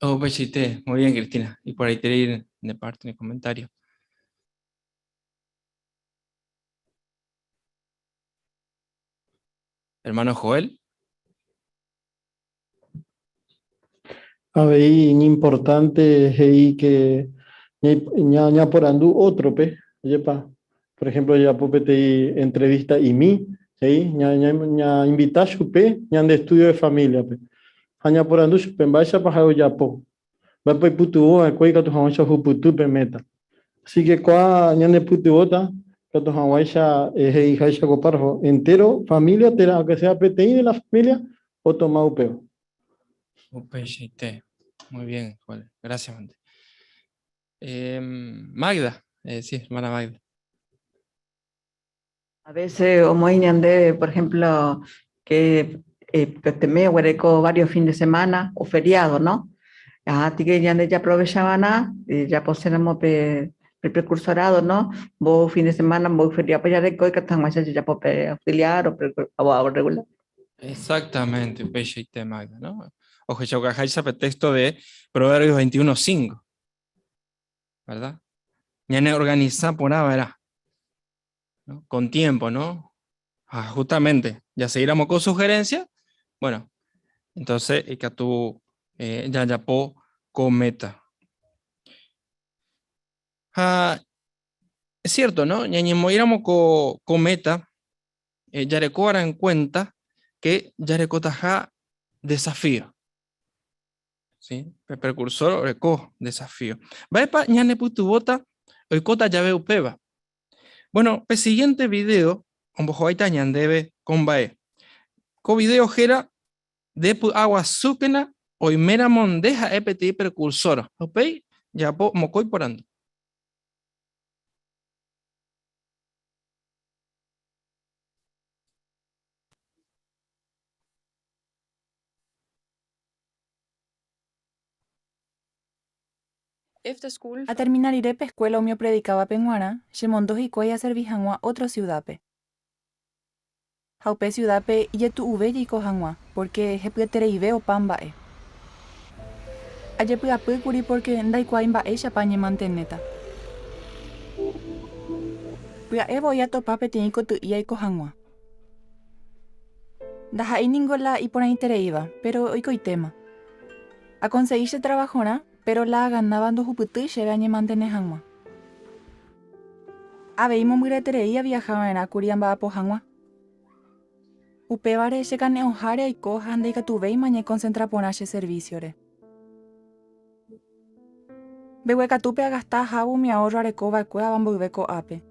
S: Oh, pechite. Muy bien, Cristina. Y por ahí te ir de parte en el comentario. Hermano Joel.
T: Avei iñimportánte he'i ke ñaporandu ótrope, ajépa? Por ehémplo, jajapo peteĩ entrevista'imi, he'i, ñainvita chupe ñande estúdio de famíliape ha ñaporandu chupe mba'éichapa ha'e ojapo, mba'épa oipytyvõ va'ekue ikatu hag̃uáicha ohupyty pe méta. Así ke kóa ñanepytyvõta ikatu hag̃uáicha he'iháicha ko párrafo, entéro família térã aunke sea peteĩ de la família otoma upéva.
S: Upeichaite. Muy bien, Joel. Gracias, mante. Magda, sí, hermana Magda.
G: A veces omoĩ ñandéve, por ejemplo, que pete oguereko varios fin de semana o feriado, ¿no? Así que ñande ya aprovechava'erã, japoséramo pe pe precursorado, ¿no? Mboy fin de semana, mboy feriado, pues jareko ikatu hag̃uáicha jajapo pe auxiliar o o regular.
S: Exactamente, upeichaite, Magda, ¿no? Ohechaukaháicha pe texto de Proverbios 21.5, ¿verdad? Ñane organiza porã va'erã, ¿no? Con tiempo, ¿no? Ah, justamente, ya seguiramos con sugerencia, bueno, entonces ikatu eh, jajapo ko meta. Ha, es cierto, ¿no? Ñañemoĩramo ko, ko meta, eh, jarekova'erã en cuenta que jarekotaha desafío. ¿Sí? Pe precursor oreko desafío. Mba'épa ñanepytyvõta oikóta jave upéva? Bueno, pe siguiente video ombohováita ñandéve ko mba'e. Ko video héra Ndepy'aguasúkena Oiméramo nde ha'e peteĩ precursor, ha upéi jajapo mokõi porandu.
U: Atermina rire pe eskuéla umi opredikávape g̃uarã, chemondo hikuái aservi hag̃ua ótro siudápe. Ha upe siudápe ijetu'uve jaiko hag̃ua, pórke hepyetereive opa mba'e. Ajepy'apýkuri pórke ndaikuaái mba'éichapa añemantenéta. Pya'e voi atopa peteĩ koty'i aiko hag̃ua. Ndaha'éi ningo la iporãitereíva, péro oikoitéma. Akonsegi che travahorã, péro la aganáva ndohupytýi chéve añemantene hag̃ua. Avei mombyreterei aviaha va'erã kuri amba'apo hag̃ua. Upévare che kane'õháre aiko ha ndaikatuvéima añekonsentra porã che servísiore. Mbeguekatúpe agasta ahávo umi ahórro areko va'ekue ava mboyve ko'ápe.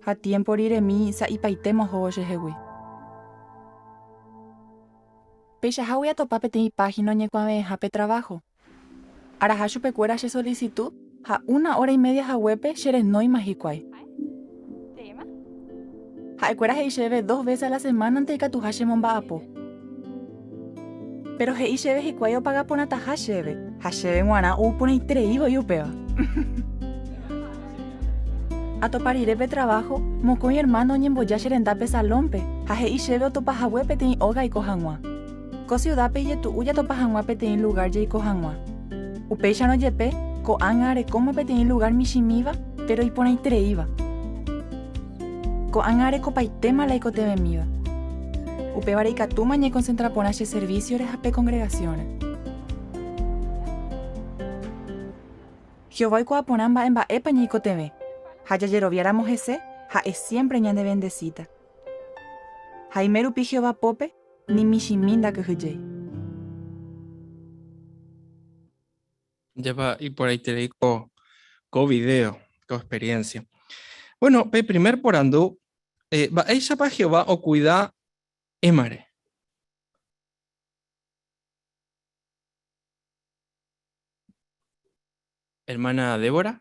U: Ha tiémpo riremi sa'ipaitéma ohóvo chehegui. Peichahágui atopa peteĩ páhina oñekuave'ẽha pe traváho. Araha chupekuéra che solisitu ha una óra imédia haguépe cherenóima hikuái. Ha'ekuéra he'i chéve dos vése a la semánante ikatuha chemomba'apo. Péro he'i chéve hikuái opaga porãtaha chéve, ha chéve g̃uarã ou porãiterei voi upéva. Atopa rire pe traváho, mokõi ermáno oñemboja che rendápe salónpe ha he'i chéve otopa hague peteĩ óga aiko hag̃ua. Ko siudápe ijetu'u jatopa hag̃ua peteĩ lugár jaiko hag̃ua. Upéicharõ jepe, ko'ág̃a arekóma peteĩ lugár michĩmíva, péro iporãitereíva. Ko'ág̃a arekopaitéma la aikotevẽmíva. Upévare ikatúma añekonsentra porã che servísiore ha pe kongregasiónre. Jehová oikuaa porã mba'e mba'épa ñaikotevẽ, ha jajeroviáramo hese, ha'e siémpre ñanevendesíta. Ha aime rupi Jehová pópe, ni michĩmi ndakyhyjéi.
S: Ajépa iporãiterei ko, ko video, ko experiencia. Bueno, pe primer porandu, eh, mba'éichapa Jehová okuida Émare? Hermana Débora.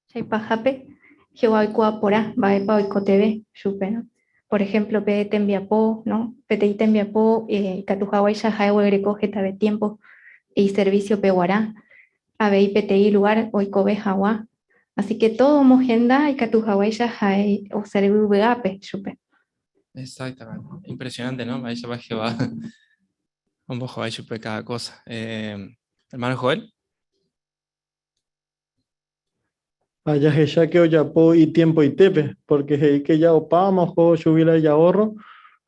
I: Che ipahápe, Jehová oikuaa porã mba'épa oikotevẽ chupe, no? Por ejemplo, pe tembiapo, no? Peteĩ tembiapo ikatu haguéicha ha'e oguereko hetave tiempo iservicio-pe guarã, avei peteĩ lugar oikove haguã. Así que todo omohenda ikatu haguéicha ha'e oservi vy'ápe chupe.
S: Exactamente. Impresionante, ¿no? Mba'éichapa Jehová ombohovái chupe cada cosa. Eh, hermano Joel.
T: Ha jahecha ke ojapo itiempoitépe, pórke he'i ke ja opáma oho chugui la ijahórro,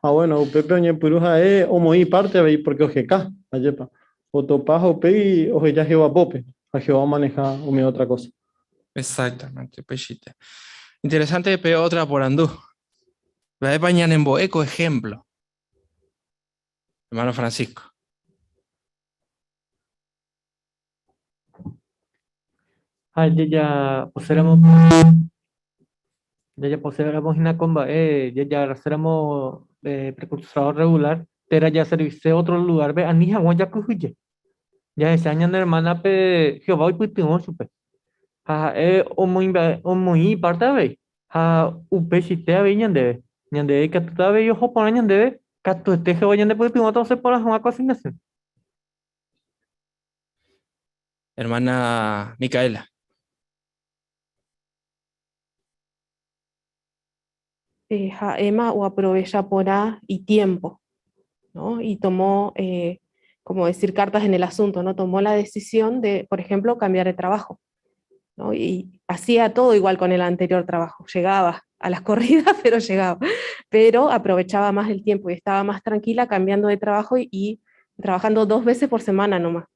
T: ha bueno, upépe oñepyrũ ha'e omoĩ ipárte avei pórke oheka, ajépa, otopa ha upéi oheja Jehová pópe, ha Jehová omaneha umi ótra kósa.
S: Exactamente, upeichaite. Interesante pe otra porandu. Mba'épa ñanembo'e ko ejemplo? Hermano Francisco.
A: Ha jajaposéramo jajaposéramo hína ko mba'e jajaraséramo precursorado regular térã jaservise otro lugar-pe ani hag̃ua jakyhyje. Jahecha ñane hermana-pe Jehová oipytyvõ chupe ha ha'e omoĩ iparte avei ha upeichaite avei ñandéve. Ñande ikatúta avei oho porã ñandéve katuete Jehová ñandepytyvõta osẽ porã hag̃ua ko asignación.
S: Hermana Micaela.
V: Eh, ha'éma oaprovecha porã itiempo, ¿no? Y tomó, eh, como decir, cartas en el asunto, ¿no? Tomó la decisión de, por ejemplo, cambiar de trabajo, ¿no? Y hacía todo igual con el anterior trabajo, llegaba a las corridas, pero llegaba, pero aprovechaba más el tiempo y estaba más tranquila cambiando de trabajo y trabajando dos veces por semana nomás.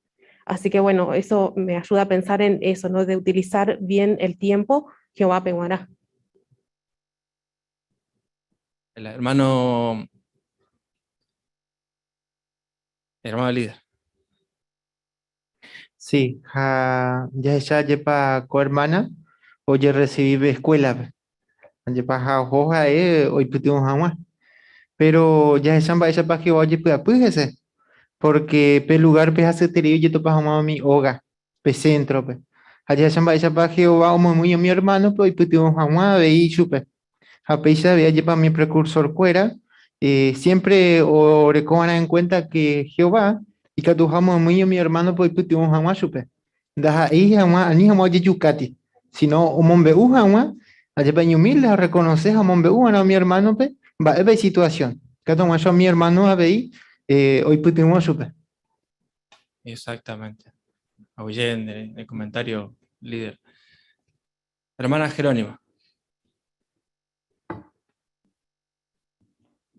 V: Así que bueno, eso me ayuda a pensar en eso, ¿no? De utilizar bien el tiempo, Jehová peguará.
S: El hermano, hermano líder.
B: Sí, ha jahecha jepa ko hermana ojerrecibi pe escuela-pe. Jepa ha oho ha'e oipytyvõ hag̃ua. Péro jahecha mba'éichapa Jehová ojepy'apy hese, pórke pe lugárpe hasyeterei ojetopa hag̃ua umi óga pe séntrope. Ha jahecha mba'éichapa Jehová omomýi umi ermánope oipytyvõ hag̃ua avei chupe. Ha péicha avei ajépa umi prekursorkuéra siémpre oreko va'erã enkuénta ke Jehová ikatuha omomýi umi ermánope oipytyvõ hag̃ua chupe. Ndaha'éi hag̃ua ani hag̃ua ojejukáti, síno omombe'u hag̃ua, ajépa iñumílde ha orrekonose ha omombe'u va'erã umi ermánope mba'épa isituasión. Ikatu hag̃uáicha umi ermáno avei oipytyvõ chupe.
S: Exactamente. Aguyje el comentario, líder. Hermana Jerónima.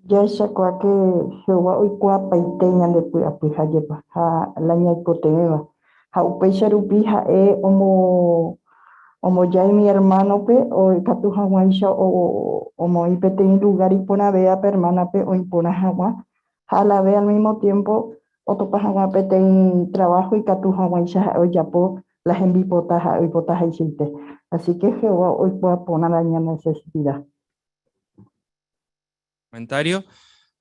F: Jahechakuaáke Jehová oikuaapaite ñande py'apy ha jepa ha la ñaikotevẽva. Ha upéicha rupi ha'e omboja umi ermánope ikatu hag̃uáicha omoĩ peteĩ lugár iporãvéva pe ermánape oĩ porã hag̃ua ha alave al mísmo tiémpo otopa hag̃ua peteĩ traváho ikatu hag̃uáicha ha'e ojapo la hembipota ha'e oipotahaichaite. Así ke Jehová oikuaa porã la ñanesesida.
S: Comentario,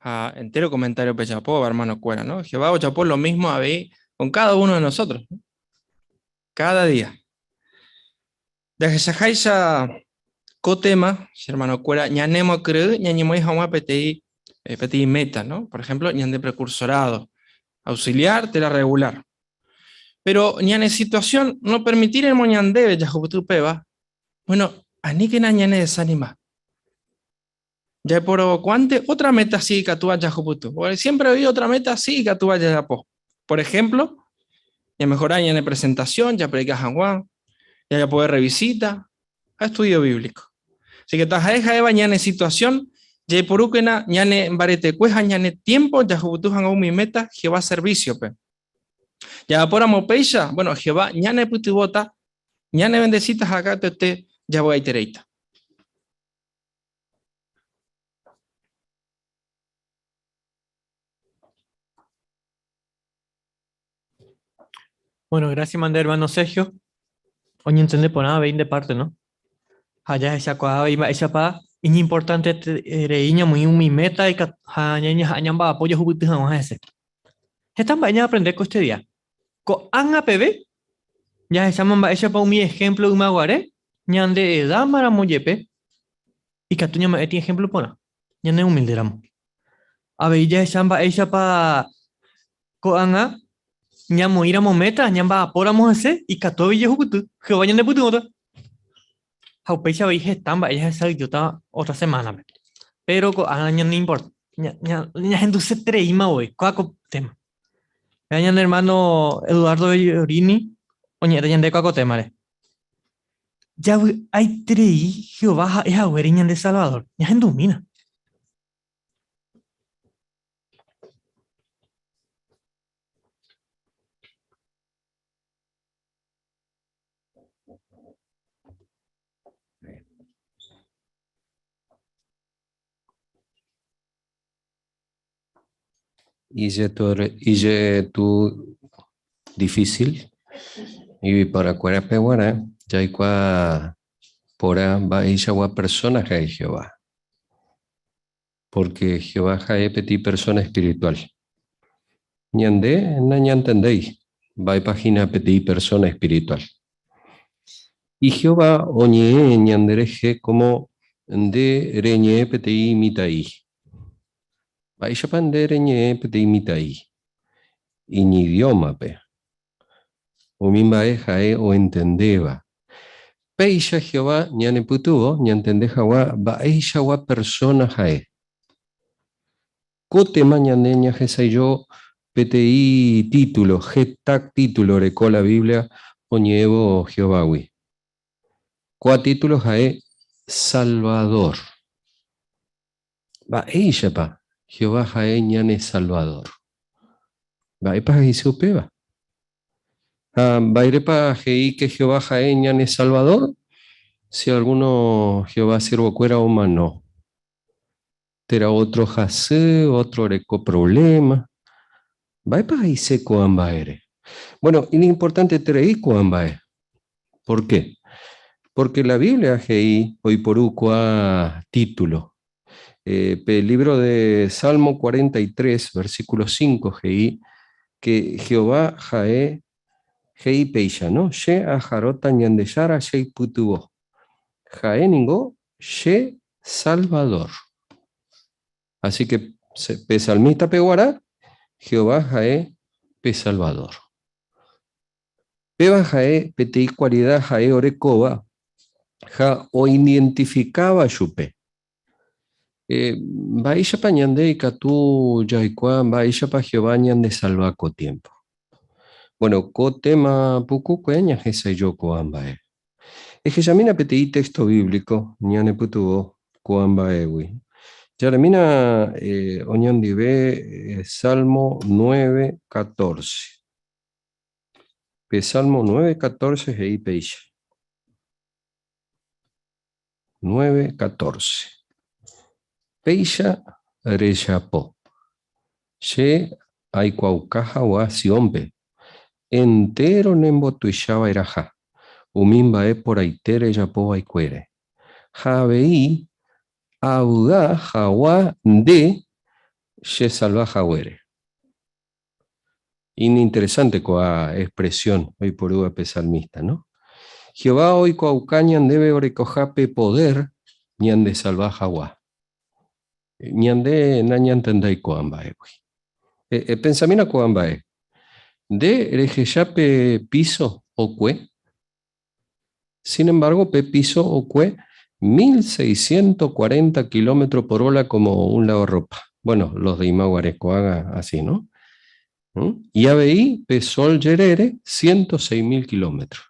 S: ha entero comentario pejapóva, hermano-kuéra, no? Jehová ojapo lo mismo avei con cada uno de nosotros, no? Cada día. Jahechaháicha ko tema, che hermano-kuéra, ñanemokyre'ỹ ñañemoĩ hag̃ua peteĩ, eh, peteĩ meta, no? Por ejemplo, ñande precursorado, auxiliar térã regular. Pero ñane situación no permitíramo ñandéve jahupyty upéva, bueno, aníkena ñane desanima. Jaiporavokóante otra meta si ikatúva jahupyty. Porque siempre oĩ otra meta si ikatúva jajapo. Por ejemplo, ñamejora ñane presentación, japredika hag̃ua, jajapove revisita ha estudio bíblico. Así que taha'e ha'éva ñane situación, jaiporúkena ñane mbaretekue ha ñane tiempo jahupyty hag̃ua umi meta Jehová servicio-pe. Jajapóramo péicha, bueno, Jehová ñanepytyvõta, ñanevendesíta ha katuete javy'aitereíta.
A: Bueno, gracias, manda hermano Sergio. Oñentende porã avei nde parte, no? Ha jahechakuaa avei mba'éichapa iñimportanteterei ñamoĩ umi meta ha ñañeha'ã ñamba'apo jahupyty hag̃ua hese. Heta mba'e ñaaprende ko este día. Ko'ág̃a peve jahecháma mba'éichapa umi ehémplo ymaguare ñande edámaramo jepe ikatu ñama'ẽti ehémplo porã, ñaneumílderamo. Avei jahecha mba'éichapa ko'ág̃a ñamoĩramo méta, ñamba'apóramo hese, ikatu avei jehupyty, Jehová ñanepytyvõta. Ha upéicha avei heta mba'e jahesa'ỹijóta ótra semánape. Péro ko'ág̃a ñaneimporta, ñahendusetereíma voi, kóa ko téma. Péva ñane ermáno Eduardo Bellorini oñe'ẽta ñande kóa ko témare. Javy'aiterei Jehová ha'e haguére ñande Salvadór. Ñahendumína.
E: Ijetu difícil yvyporakuérape g̃uarã jaikuaa porã mba'eichagua persóna ha'e Jehová. Pórke Jehová ha'e peteĩ persóna espirituál. Ñande nañantendéi mba'épa hína peteĩ persóna espirituál. Y Jehová oñe'ẽ ñanderehe kómo nde reñe'ẽ peteĩ mitã'i. Mba'éichapa nde reñe'ẽ peteĩ mitã'i iñidiómape, umi mba'e ha'e oentendéva? Péicha Jehová ñanepytyvõ ñantende hag̃ua mba'eichagua persóna ha'e. Ko téma ñande ñahesa'ỹijo peteĩ título, heta título oreko la Biblia oñe'ẽvo Jehovágui. Ko'ã título ha'e Salvador. Mba'éichapa Jehová ha'e ñane Salvadór? Mba'épa he'ise upéva? Ha mba'érepa he'i ke Jehová ha'e ñane Salvadór si algúno Jehová siervokuéra omano, térã ótro hasy, ótro oreko provléma? Mba'épa he'ise ko'ã mba'ére? Buéno, iñimportanteterei ko'ã mba'e. Por ke? Pórke la Biblia he'i oiporu ko'ã título. Eh, pe libro de Salmo 43, versículo 5, he'i que Jehová ha'e he'i péicha, no? Che aharóta Ñandejára cheipytyvõ. Ha'e ningo che Salvador. Así que pe salmista peguarã, Jehová ha'e pe Salvador. Péva ha'e peteĩ kualida ha'e orekóva ha oidentifikáva chupe. Mba'éichapa ñande ikatu jaikuaa mba'éichapa Jehová ñandesalva ko tiémpo? Bueno, ko téma pukukue ñahesa'ỹijo ko'ã mba'e. Ehechamína peteĩ téxto bíblico ñanepytyvõ ko'ã mba'égui. Jaremína oñondive Salmo 9, 14. Pe Salmo 9, 14 he'i péicha. 9, 14. Péicha rejapo, che aikuaauka hag̃ua Siónpe, entéro nembotuichava'erãha umi mba'e porãite rejapo va'ekuére. Ha avei avy'a hag̃ua nde chesalva haguére. Ininteresante ko'ã expresión oiporúva pe salmista, no? Jehová oikuaauka ñandéve orekoha pe poder ñandesalva hag̃ua. Ñande nañantendéi ko'ã mba'égui. Epensamína ko'ã mba'e. Nde rehecha pe piso okue? Sin embargo, pe piso okue 1640 kilómetro por hora como un lavarropa. Bueno, los de ymaguare ko'ág̃a así, no? Y avei pe sol jerére 106.000 kilómetro.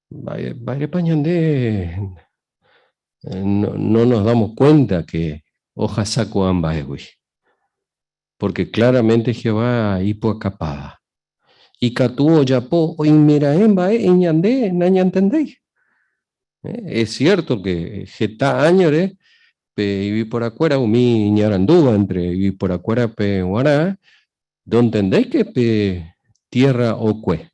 E: Mba'érepa ñande no nos damos cuenta que ohasa ko'ã mba'égui? Porque claramente Jehová ipu'akapáva. Ikatu ojapo oimeraẽ mba'e ñande nañantendéi. Es cierto que heta áñore pe yvyporakuéra umi iñarandúva entre yvyporakuérape g̃uarã nontendéi que pe tierra okue.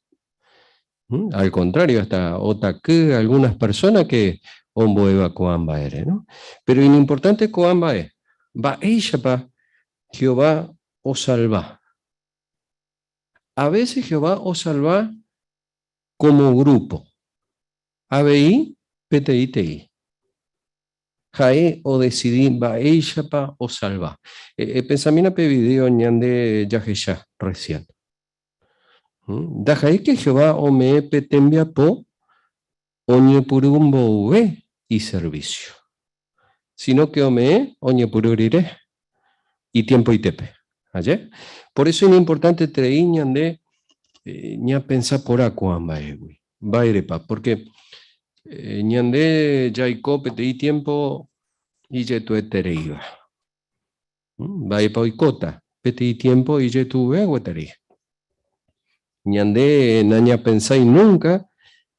E: Al contrario, hasta otaky algunas personas que ombo'éva ko'ã mba'ére, no? Pero iñimportante ko'ã mba'e, mba'éichapa Jehová osalva? A veces Jehová osalva como grupo, avei peteĩteĩ. Ha'e odecidi mba'éichapa osalva. Epensamína pe video ñande jahecha recién. Ndaha'éike Jehová ome'ẽ pe tembiapo oñepyrũ mboyve iservísio, síno ke ome'ẽ oñepyrũ rire itiempoitépe. Aje? Por eso iñimportanteterei ñande ñapensa porã ko'ã mba'égui. Mba'érepa? Pórke ñande jaiko peteĩ tiémpo ijetu'etereíva. Mba'épa oikóta peteĩ tiémpo ijetu'uve gueteri? Ñande nañapensái núnka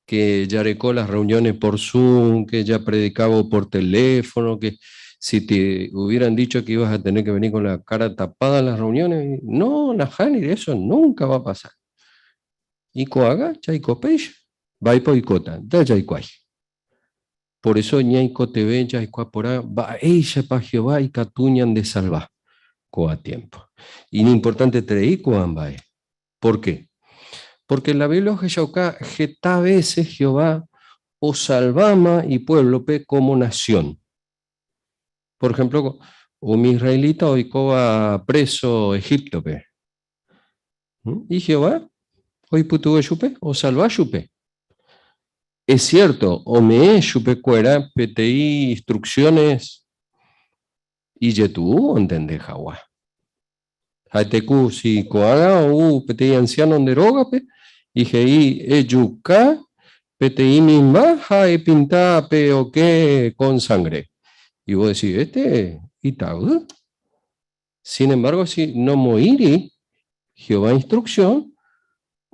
E: ke jareko las reuniones por Zoom, que japredikávo por teléfono, que si te hubieran dicho que ibas a tener que venir con la cara tapada a las reuniones, no, nahániri, eso nunca va a pasar. Y ko'ág̃a jaiko péicha, mba'épa oikóta, ndajaikuái. Por eso ñaikotevẽ jaikuaa porã mba'éichapa Jehová ikatu ñandesalva ko'ã tiémpo. Iñimportanteterei ko'ã mba'e. Por ke? Pórke la Biblia ohechauka heta vése Jehová osalváma ipuévlope kómo nasión. Por ehémplo, umi israelita oikóva préso Egíptope. Y Jehová oipytyvõ chupe, osalva chupe. Es cierto, ome'ẽ chupekuéra peteĩ instrucciones ijetu'u ontende hag̃ua. Ha'eteku si ko'ág̃a ou peteĩ anciano nde rógape y he'i ejuka peteĩ mymba ha epinta pe okẽ con sangre. Y vos decís, este itavy. Sin embargo, si nomoĩri Jehová instrucción,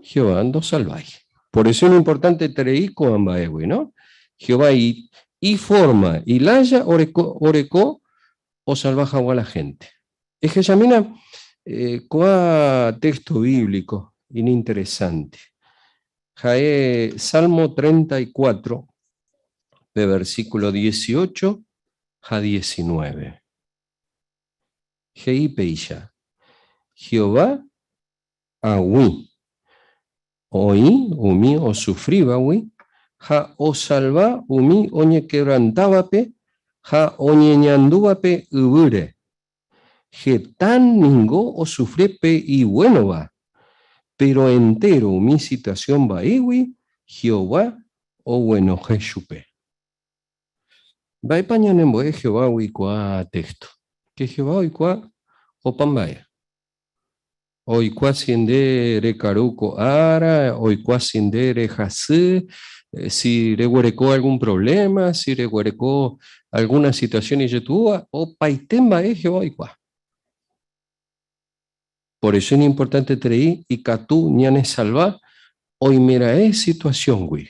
E: Jehová ndosalvái. Por eso es importanteterei ko'ã mba'égui, no? Jehová iforma, ilája oreko osalva hag̃ua la gente. Ehechamína ko'ã texto bíblico ininteresante. Ha'e Salmo 34, pe versículo 18. ha 19. He'i péicha, Jehová ag̃ui oĩ umi osufrívagui ha osalva umi oñekevrantávape ha oñeñandúvape yvýre. Heta ningo osufri pe iguénova, péro entéro umi situasión vaígui Jehová oguenohẽ chupe. Mba'épa ñanembo'e Jehovágui ko'ã téxto? Ke Jehová oikuaa opa mba'e. Oikuaa si nde rekaru ko ára, oikuaa si nde rehasy, si reguereko algún problema, si reguereko alguna situación ijetu'úva, opaite mba'e Jehová oikuaa. Por eso iñimportanteterei ikatu ñanesalva oimeraẽ situación-gui.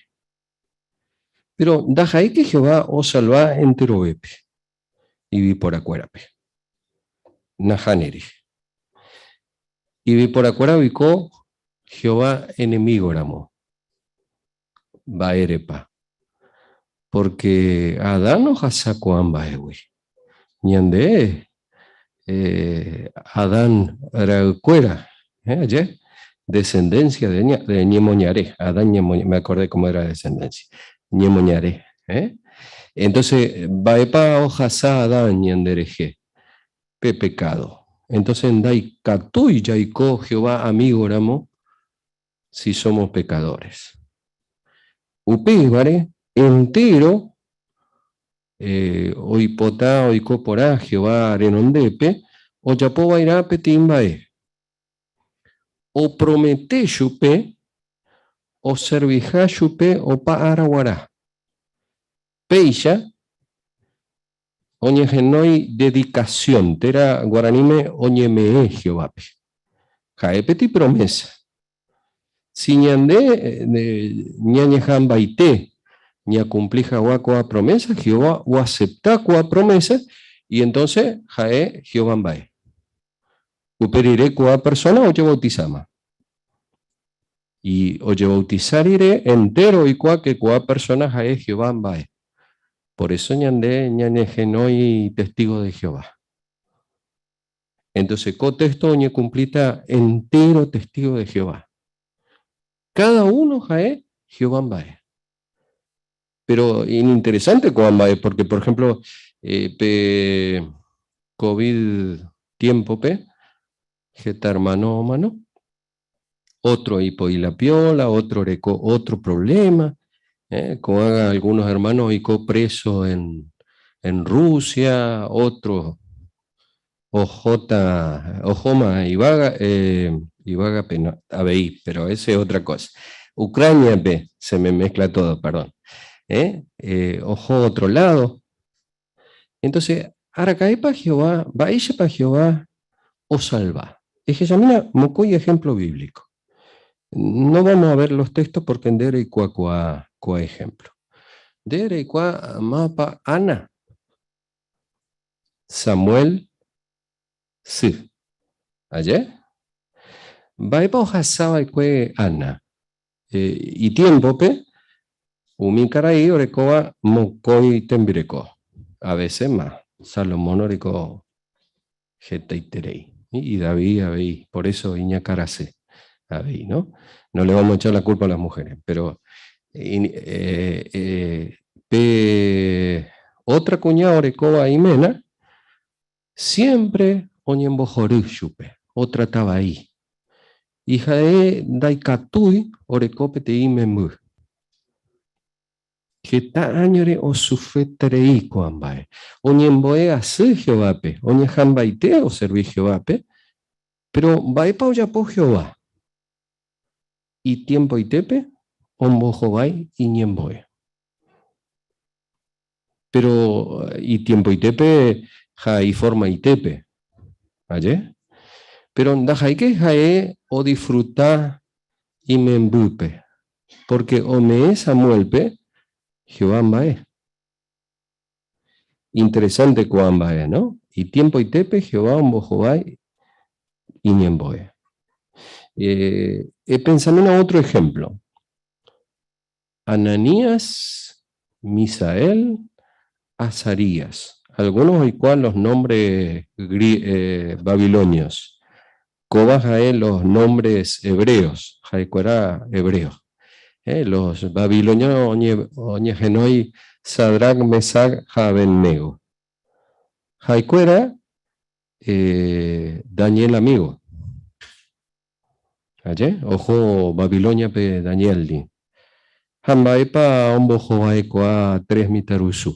E: Péro ndaha'éike Jehová osalva enterovépe, yvyporakuérape. Nahániri. Yvyporakuéra oiko Jehová enemígoramo. Mba'érepa? Pórke Adán ohasa ko'ã mba'égui. Ñande Adán ra'ykuéra, aje, descendencia de ñemoñare, Adán ñemoñare, me acordé cómo era descendencia, ñemoñare. Entonces, mba'épa ohasa Adán ñanderehe? Pe pecado. Entonces, ndaikatúi jaiko Jehová amigo ramo si somos pecadores. Upévare, entéro Oipota oiko porã Jehová renondépe, ojapo va'erã peteĩ mba'e. Opromete chupe oserviha chupe opa ára guarã. Péicha oñehenói dedikasión térã guaraníme oñeme'ẽ Jehovápe. Ha'e peteĩ promésa. Si ñande ñañeha'ãmbaite ñakumpli hag̃ua ko'ã promésa, Jehová oasepta ko'ã promésa y entónse ha'e Jehová mba'e. Upe rire ko'ã persóna ojevautisáma. Y ojevautisa rire entéro oikuaa ke ko'ã persóna ha'e Jehová mba'e. Por éso ñande ñañehenói testígo de Jehová. Entonces, ko texto oñekumplíta entéro testígo de Jehová. Káda uno ha'e Jehová mba'e. Péro iñinteresánte ko'ã mba'e pórke, por ehémplo, pe covid tiémpope heta ermáno omano. Ótro ipo'i la pióla, ótro oreko ótro provléma. Ko'ág̃a algúno ermáno oiko préso en Rusia, ótro ohóta, ohóma yvága, yvágape no, avei, péro ése es ótra kósa. Ucrániape, se me mezcla todo, perdón. Oho ótro ládo. Entonces, araka'épa Jehová, mba'éichapa Jehová osalva? Ehechamína mokõi ehémplo bíblico. No vamos a ver los textos porque nde reikuaa ko'ã ko'ã ehémplo. Nde reikuaa mávapa Ana, Samuel sy. Aje? Mba'épa ohasa va'ekue Ana? Itiémpope, umi karai orekóva mokõi tembireko, a vése ma, Salomón oreko hetaiterei, y David avei, por eso iñakãrasy avei, no? No le vamos a echar la culpa a las mujeres, pero pe otra kuña orekóva iména, Siémpre oñembohory chupe, otrata vai. Y ha'e ndaikatúi oreko peteĩ memby. Heta áñore osufreterei ko'ã mba'e. Oñembo'e asy Jehovápe, oñeha'ãmbaite oservi Jehovápe, péro mba'épa ojapo Jehová? Itiempoitépe ombohovái iñembo'e. Péro itiempoitépe ha iformaitépe, aje? Péro ndaha'éike ha'e odisfruta imembýpe, pórke ome'ẽ Samuélpe Jehová mba'e. Interesánte ko'ã mba'e, no? Itiempoitépe Jehová ombohovái iñembo'e. Epensamína ótro ehémplo. Ananías, Misael, Azarías. Algunos oikuaa los nombres babilonios. Kóva ha'e los nombres hebreos, ha'ekuéra hebreo. Los babilonios oñehenói Sadrac, Mesac ha Abednego. Ha'ekuéra Daniel amigo. Aje, oho Babilóniape Daniel-ndi. Ha mba'épa ombohova'ekuaa tres mitãrusu?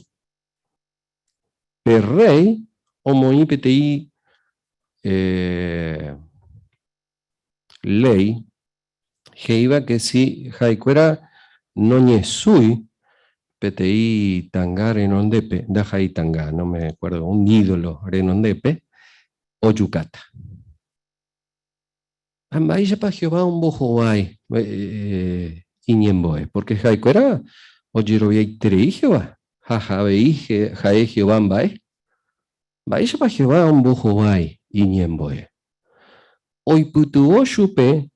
E: Pe rréi omoĩ peteĩ léi he'íva ke si ha'ekuéra noñesũi peteĩ tanga renondépe, ndaha'éi tanga, no me acuerdo, un ídolo renondépe, ojukáta. Ha mba'éichapa Jehová ombohovái iñembo'e? Pórke ha'ekuéra ojeroviaiterei Jehová ha avei ha'e Jehová mba'e. Mba'éichapa Jehová ombohovái iñembo'e? Oipytyvõ chupe,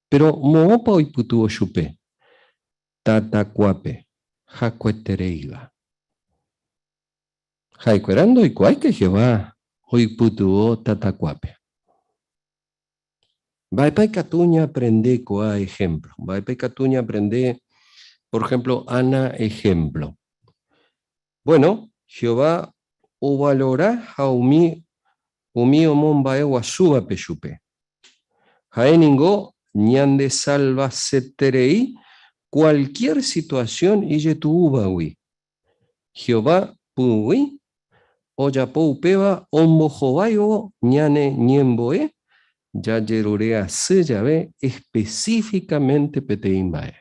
E: péro moõpa oipytyvõ chupe? Tatakuápe, hakuetereíva. Ha'ekuéra ndoikuaáike Jehová oipytyvõ tatakuápe. Mba'épa ikatu ñaaprende ko'ã ehémplo? Mba'épa ikatu ñaaprende, por ehémplo, Ana ehémplo? Buéno, Jehová ovalora ha umi umi omomba'eguasúvape chupe. Ha'e ningo ñandesalvaseterei kualkiér situasión ijetu'úvagui. Jehová py'ỹi ojapo upéva ombohováivo ñane ñembo'e jajerure asy jave espesífikamente peteĩ mba'e.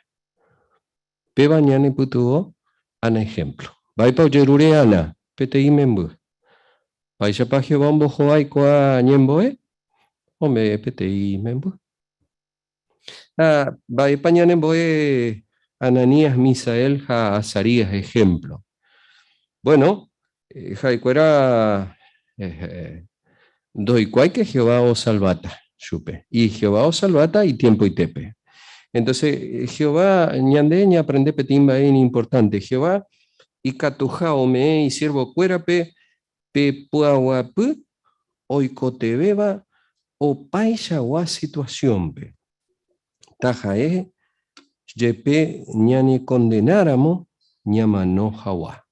E: Péva ñanepytyvõ Ana ehémplo. Mba'épa ojerure Ana? Peteĩ memby. Mba'éichapa Jehová ombohovái ko'ã ñembo'e? Ome'ẽ peteĩ memby. Ha mba'épa ñanembo'e Ananías, Misael ha Azarías ehémplo? Buéno, ha'ekuéra ndoikuaáike Jehová osalváta chupe. Y Jehová osalváta itiempoitépe. Entonce, Jehová, ñande ñaaprende peteĩ mba'e iñimportánte, Jehová ikatuha ome'ẽ isiervokuérape pe py'aguapy oikotevẽva opaichagua situasiónpe, taha'e jepe ñanekondenáramo ñamano hag̃ua.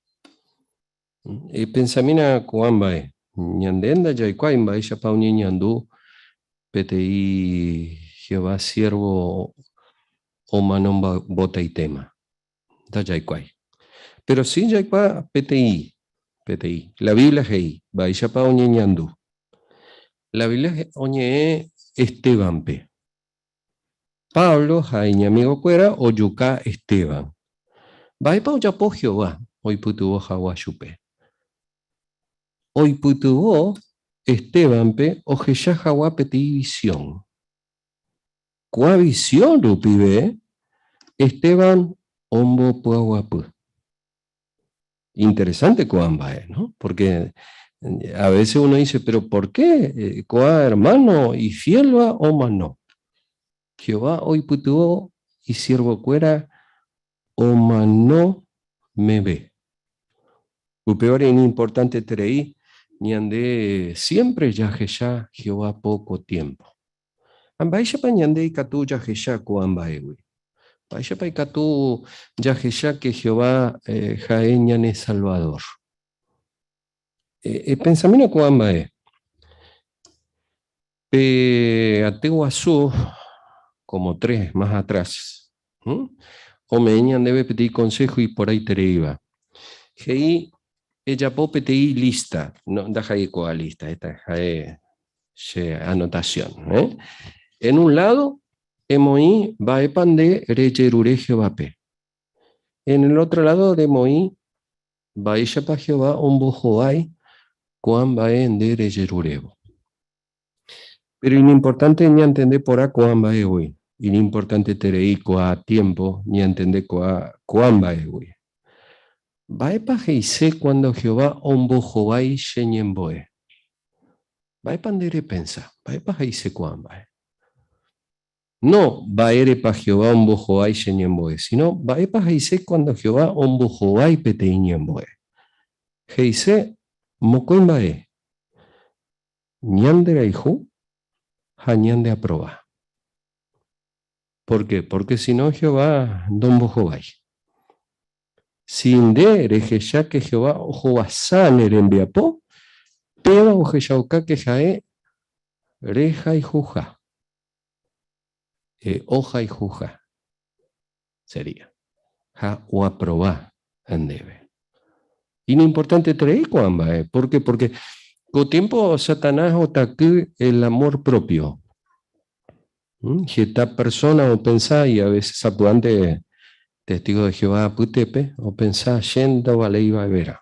E: Epensamína ko'ã mba'e, ñande ndajaikuaái mba'éichapa oñeñandu peteĩ Jehová siérvo omano mbotaitéma. Ndajaikuaái. Péro si jaikuaa peteĩ, peteĩ. La Biblia he'i mba'éichapa oñeñandu. La Biblia oñe'ẽ Estébanpe. Pablo ha iñamigokuéra ojuka Esteban. Mba'épa ojapo Jehová oipytyvõ hag̃ua chupe? Oipytyvõ Estébanpe ohecha hag̃ua peteĩ visión. Ko'ã visión rupive Esteban ombopy'aguapy. Interesante ko'ã mba'e, no? Porque a veces uno dice, pero por qué ko'ã hermano ifiélva omano? Jehová oipytyvõ isiervokuéra omano meve. Upévare iñimportanteterei ñande siempre jahecha Jehová poco tiempo. Ha mba'éichapa ñande ikatu jahecha ko'ã mba'égui? Mba'éichapa ikatu jahecha ke Jehová ha'e ñane Salvadór? Epensamína ko'ã mba'e. Pe aty guasu, kómo tres más atrás, ome'ẽ ñandéve peteĩ konsého iporãitereíva. He'i, Ejapo peteĩ lísta, no, ndaha'éi ko'ã lísta, esta ha'e che anotación. Eh? En un lado, emoĩ mba'épa nde rejerure Jehovápe. En el otro lado, remoĩ mba'éichapa Jehová ombohovái ko'ã mba'e nde rejerurévo. Péro iñimportánte ñantende porã ko'ã mba'égui. Iñimportanteterei ko'ã tiémpo ñantende ko'ã mba'égui. Mba'épa he'ise kuándo Jehová ombohovái che ñembo'e? Mba'épa nde repensa? Mba'épa he'ise ko'ã mba'e? No mba'érepa Jehová ombohovái che ñembo'e, síno mba'épa he'ise kuándo Jehová ombohovái peteĩ ñembo'e. He'ise. Mokõi mba'e, ñanderayhu ha ñandeaprova. Por qué? Porque si no Jehová ndombohovái. Si nde rehecha que Jehová ohovasa ne rembiapo, péva ohechauka que ha'e rehayhuha. Ohayhuha sería. Ha oaprova ndéve. Iñimportanteterei ko'ã mba'e. Por qué? Porque ko tiempo Satanás otaky el amor propio. Heta persona opensa y a veces sapy'ánte testigo de Jehová apytépe opensa che ndovaléi va'erã.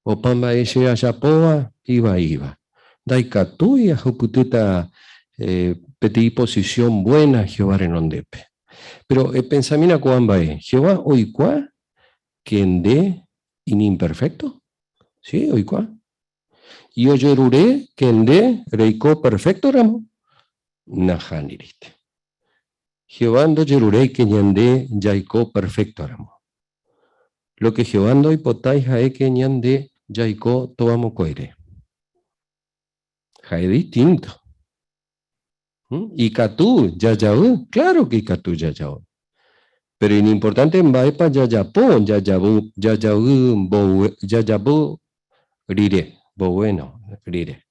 E: Opa mba'e che ajapóva ivaíva. Ndaikatúi ahupytýta peteĩ posición buena Jehová renondépe. Pero epensamína ko'ã mba'e, Jehová oikuaa que nde iñimperfecto? Sí, oikuaa. Y ojerure que nde reiko perfecto ramo? Nahánirite. Jehová ndojeruréi que ñande jaiko perfecto ramo. Lo que Jehová ndoipotái ha'e que ñande jaiko tovamokõire. Ha'e distinto. Ikatu jajavy? Claro que ikatu jajavy. Pero iñimportante mba'épa jajapo jajavy, jajavy mboyve, jajavy rire, mboyve no, rire.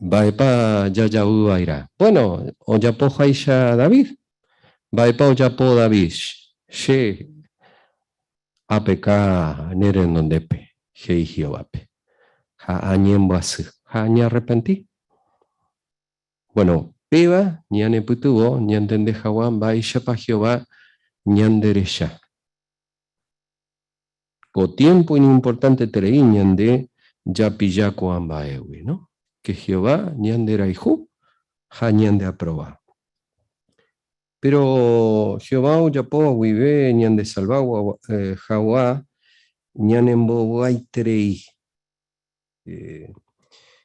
E: Mba'épa jajavy va'erã? Bueno, ojapo háicha David. Mba'épa ojapo David? Che apeka ne renondépe, he'i Jehovápe, ha añembyasy ha añearrepenti. Bueno, péva ñanepytyvõ ñantende hag̃ua mba'éichapa Jehová ñanderecha. Ko tiempo iñimportanteterei ñande japilla ko'ã mba'égui, no? Que Jehová ñanderayhu ha ñandeaprova. Péro Jehová ojapóva guive ñandesalva hag̃ua ñanembovy'aiterei.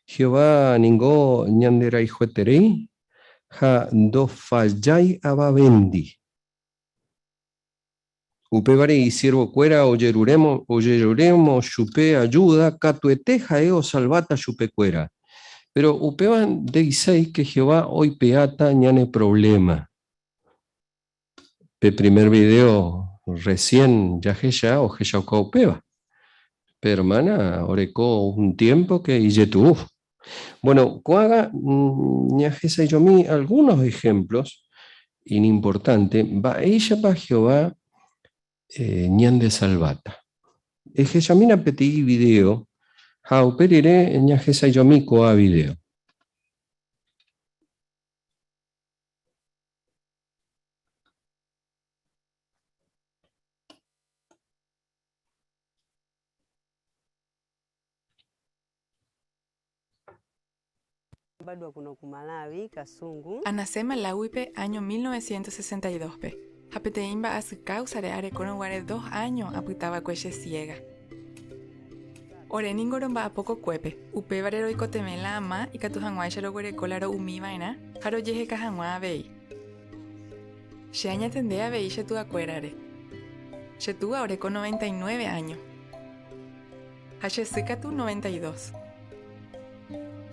E: Jehová ningo ñanderayhueterei ha ndofallái avavéndi. Upévare isiervokuéra ojerurémo chupe ajúda, katuete ha'e osalváta chupekuéra. Péro upéva nde'iséi ke Jehová oipe'áta ñane provléma. Pe primer vidéo recién jahecha ohechauka upéva. Pe ermána oreko un tiémpo ke ijetu'u. Bueno, ko'ág̃a ñahesa'ỹijomi algunos ejemplos iñimportánte mba'éichapa Jehová ñandesalváta. Ehechamína peteĩ vidéo ha upe rire ñahesa'ỹijomi ko'ã vidéo.
U: Anase Maláuipe áño 1962-pe, ha peteĩ mba'asy káusare arekórõ guare dos áño apyta va'ekue che siéga. Ore ningo romba'apo kokuépe, upévare roikotevẽ la ama ikatu hag̃uáicha roguereko la ro'umi va'erã ha rojeheka hag̃ua avei. Che añatende avei che tuakuérare. Che túa oreko 99 áño. Ha che sy katu 92.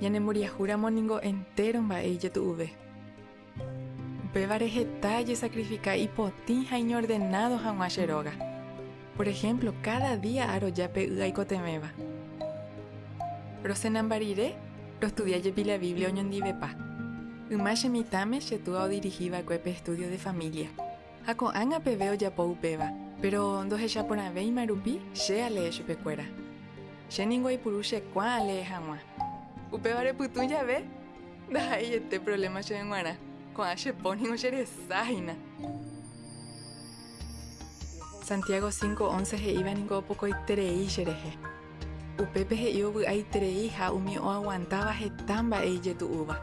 U: Ñanemboriahúramo ningo entéro mba'e ijetu'uve. Upévare heta ajesakrifika ipotĩ ha iñordenádo hag̃ua che róga. Por ehémplo, káda día aroja pe y aikotevẽva. Rosenamba rire, rostudia jepi la Biblia oñondivepa. Yma che mitãme che túa odirihi va'ekue pe estúdio de família. Ha ko'ág̃a peve ojapo upéva, péro ndohechaporãvéima rupi che alee chupekuéra. Che ningo aipuru che kuã alee hag̃ua. Upévare pytũ jave, ndaha'eiete provléma chéve g̃uarã, ko'ã che po ningo che resa hína. Santiago 5:11 he'íva ningo opokoiterei cherehe. Upépe he'i ovy'aitereiha umi oaguantáva heta mba'e ijetu'úva.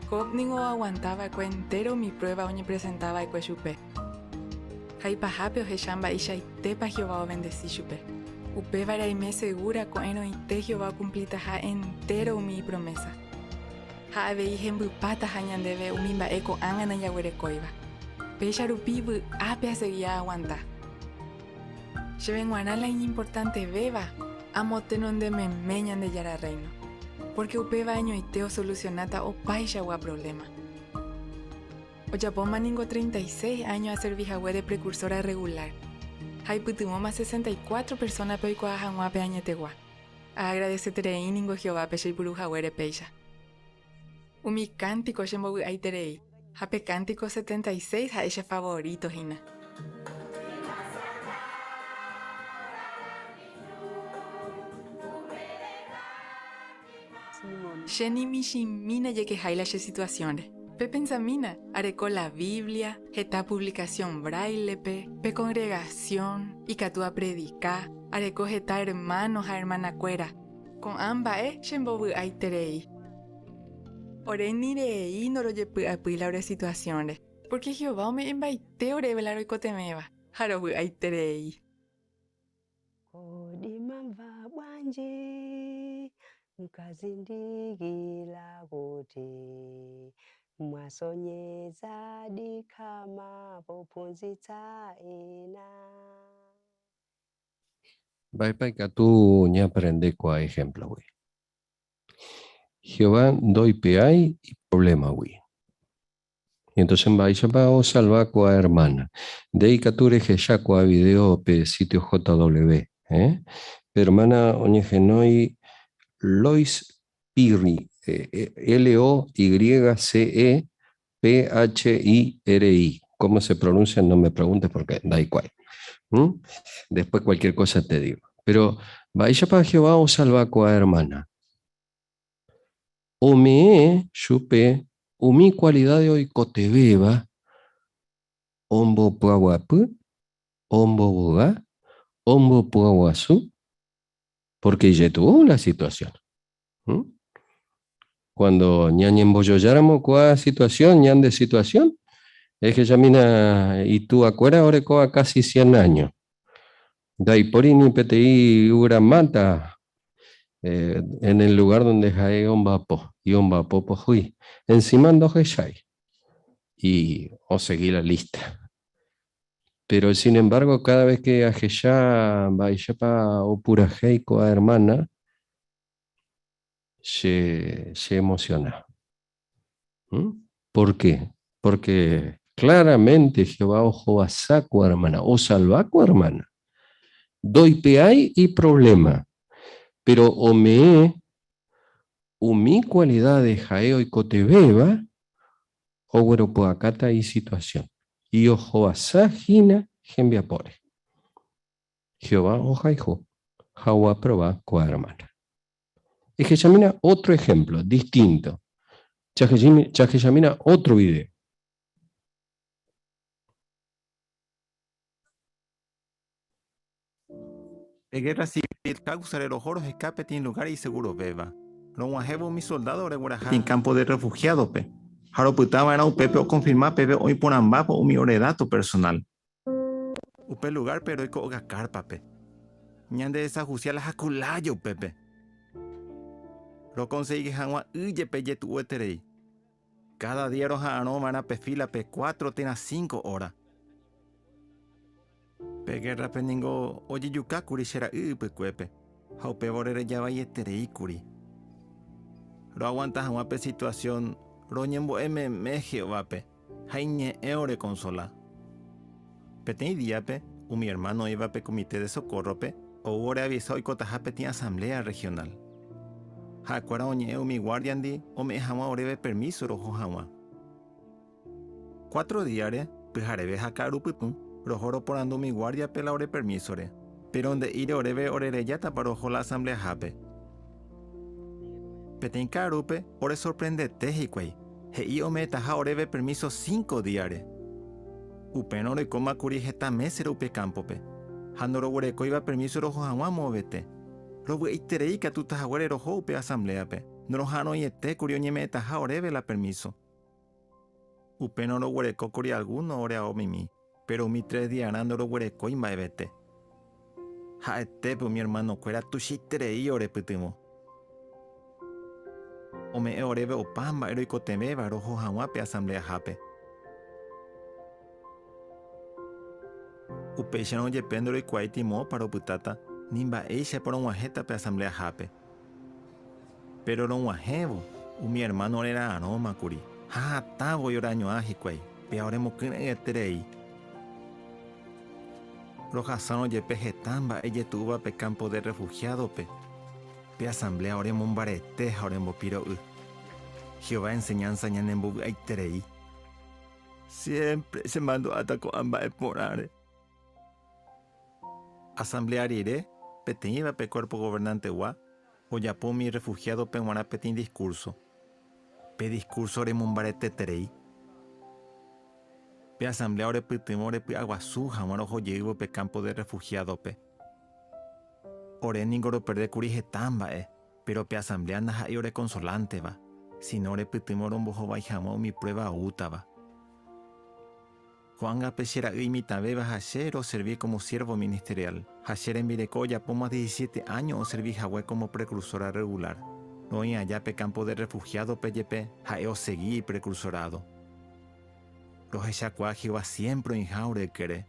U: Job ningo oaguanta va'ekue entéro umi pruéva oñepresenta va'ekue chupe. Ha ipahápe ohecha mba'eichaitépa Jehová ovendesi chupe. Upévare aime segúra ko'ẽrõite Jehová okumplitaha entéro umi ipromésa. Ha avei hembypátaha ñandéve umi mba'e ko'ág̃a ndajaguerekóiva. Péicha rupi vy'ápe asegi aaguanta. Chéve g̃uarã la iñimportantevéva.
H: Amotenonde meme Ñandejára Rréino, pórke upéva añoite osolusionáta opaichagua provléma. Ojapóma ningo 36 áño aservi hague de prekursóra rregulár, ha aipytyvõma 64 persónape oikuaa hag̃ua pe añetegua. Aagradeseterei ningo Jehovápe cheipuru haguére péicha. Umi kántiko chembovy'aiterei, ha pe kántiko 76 ha'e che favoríto hína. Che ni michĩmi ndajekehái la che situasiónre. Pepensamína, areko la Biblia, heta puvlikasión bráilepe, pe kongregasión, ikatu apredika, areko heta ermáno ha ermanakuéra. Ko'ã mba'e chembovy'aiterei. Ore ni rei ndorojepy'apýi la ore situasiónre, pórke Jehová ome'ẽmbaite oréve la roikotevẽva, ha rovy'aiterei.
J: Kodi mwamva bwanji mukazindikira kuti mwasonyeza khama pophunzitsa ena.
E: Mba'épa ikatu ñaaprende ko'ã ehémplogui? Jehová ndoipe'ái iprovlémagui. Entonces mba'éichapa osalva ko'ã ermána? Nde ikatu rehecha ko'ã vidéo pe sítio JW. Eh? Pe ermána oñehenói Lois Pirri, L-O-Y-C-E P-H-I-R-I. ¿Cómo se pronuncia? No me preguntes porque da igual. ¿Mm? Después cualquier cosa te digo. Pero, mba'éichapa Jehová osalva ko'ã ermána? Ome'ẽ chupe umi kualidade oikotevẽva ombopyaguapy, ombovy'a, ombopyaguasu, porque ijetu'u la situación. ¿Mm? Cuando ñañembojojáramo ko'ã situación, ñande situación, ehechamína itúakuéra orekóva casi 100 años. Ndaipóri ni peteĩ yvyramáta eh, en el lugar donde ha'e omba'apo, y omba'apo pohýi. Encima ndohechái. Y osegi la lista. Pero sin embargo, cada vez que ahecha mba'éichapa opurahéi ko'ã hermana, che, che emociona. ¿Mm? ¿Por qué? Porque claramente Jehová ohovasa ko'ã hermana, osalva ko'ã hermana. Ndoipe'ái iproblema, pero ome'ẽ umi cualidades ha'e oikotevẽva ogueropu'akáta isituasión, y ohovasa hína hembiapóre. Jehová ohayhu ha oaprova ko'ã hermana. Ehechamína ótro ehémplo distinto. Jahechamína ótro vidéo.
W: Pe gérra sivíl káusare roho roheka peteĩ lugár isegurovéva. Rog̃uahẽvo umi soldádo oregueraha peteĩ kámpo de rrefuhiádope, ha ropyta va'erã upépe okonfirma peve oĩ porãmbávo umi ore dáto personál. Upe lugárpe roiko óga kárpape. Ñande desahusia la hakulája upépe. Rokonsegi hag̃ua y jepe ijetu'ueterei. Káda día roha'arõ va'erã pe fílape cuatro térã cinco óra. Pe gérrape ningo ojejuka kuri che ra'y ypykuépe, ha upéva orereja vaieterei kuri. Roaguanta hag̃ua pe situasión roñembo'e meme Jehovápe ha iñe'ẽ orekonsola. Peteĩ díape, umi ermáno oĩva pe komite de sokórrope ou oreavisa oikotaha peteĩ asambléa rrehionál. Ha'ekuéra oñe'ẽ umi guárdiandi ome'ẽ hag̃ua oréve permíso roho hag̃ua. Cuatro díare, pyhareve ha ka'aru pytũ, roho roporandu umi guárdiape la ore permísore, péro nde'íre oréve orerejátapa roho la asambleahápe. Peteĩ ka'arúpe oresorprendete hikuái, he'i ome'ẽtaha oréve permíso cinco díare. Upérõ roikóma kuri heta mésere upe kámpope, ha ndoroguerekóiva permíso roho hag̃ua moõvete. Rovy'aiterei ikatúta haguére roho upe asambléape, noroha'arõiete kuri oñeme'ẽtaha oréve la permíso. Upérõ roguereko kuri algúno ore ao mimi, péro umi tres diarã ndoroguerekói mba'evete. Ha'etépe umi ermanokuéra tuichaiterei orepytyvõ. Ome'ẽ oréve opa mba'e roikotevẽva roho hag̃ua pe asambleahápe. Upéicharõ jepe ndoroikuaáiti moõpa ropytáta. Ni mba'éichapa rog̃uahẽta pe asambleahápe. Péro rog̃uahẽvo, umi ermáno orera'arõma kuri, ha hatã voi orañuã hikuái, péva oremokyre'ỹeterei. Rohasárõ jepe heta mba'e jetu'úva pe kámpo de rrefuhiádope, pe asambléa oremombarete ha orembopiro'y. Jehová enseñánsa ñanembovy'aiterei. Siémpre chemandu'áta ko'ã mba'e porãre. Asamblea rire, peteĩva pe Cuerpo Gobernante-gua ojapo umi refugiado-pe g̃uarã peteĩ diskúrso. Pe diskúrso oremombareteterei. Pe asamblea orepytyvõ orepy'aguasu hag̃ua roho jeývo pe campo de refugiado-pe. Ore ningo roperde kuri heta mba'e, péro pe asamblea ndaha'éi orekonsolánteva, síno orepytyvõ rombohovái hag̃ua umi pruéva oútava. Ko'ág̃a pe che ra'y imitãvéva ha che roservi kómo siérvo ministeriál, ha che rembireko ojapóma diecisiete áño oservi hague kómo prekursóra rregulár. Roĩ aja pe kámpo de rrefuhiádope jepe ha'e osegi iprekursorádo. Rohechakuaa Jehová siémpre oĩha ore ykére,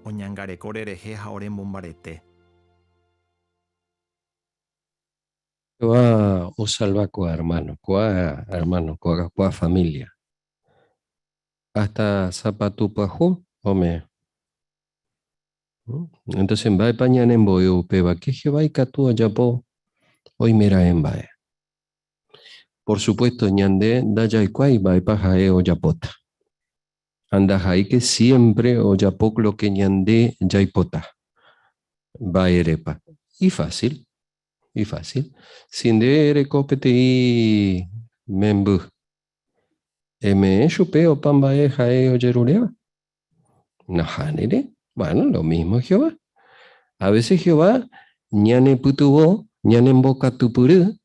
W: oñangareko orerehe ha orembombarete.
E: Jehová osalva ko'ã ermáno, ko'ã ermáno, ko'ã família. Hasta sapatu pyahu ome'ẽ. Entonces, mba'épa ñanembo'e upéva? Ke Jehová ikatu ojapo oimeraẽ mba'e. Por supuesto, ñande ndajaikuaái mba'épa ha'e ojapóta. Ha ndaha'éike siempre ojapo lo que ñande jaipota. Mba'érepa? Ifácil, ifácil. Si nde ereko peteĩ memby Eme'ẽ chupe opa mba'e ha'e ojeruréva? Nahániri. Bueno, lo mismo Jehová. A veces Jehová ñanepytyvõ, ñanembokatupyry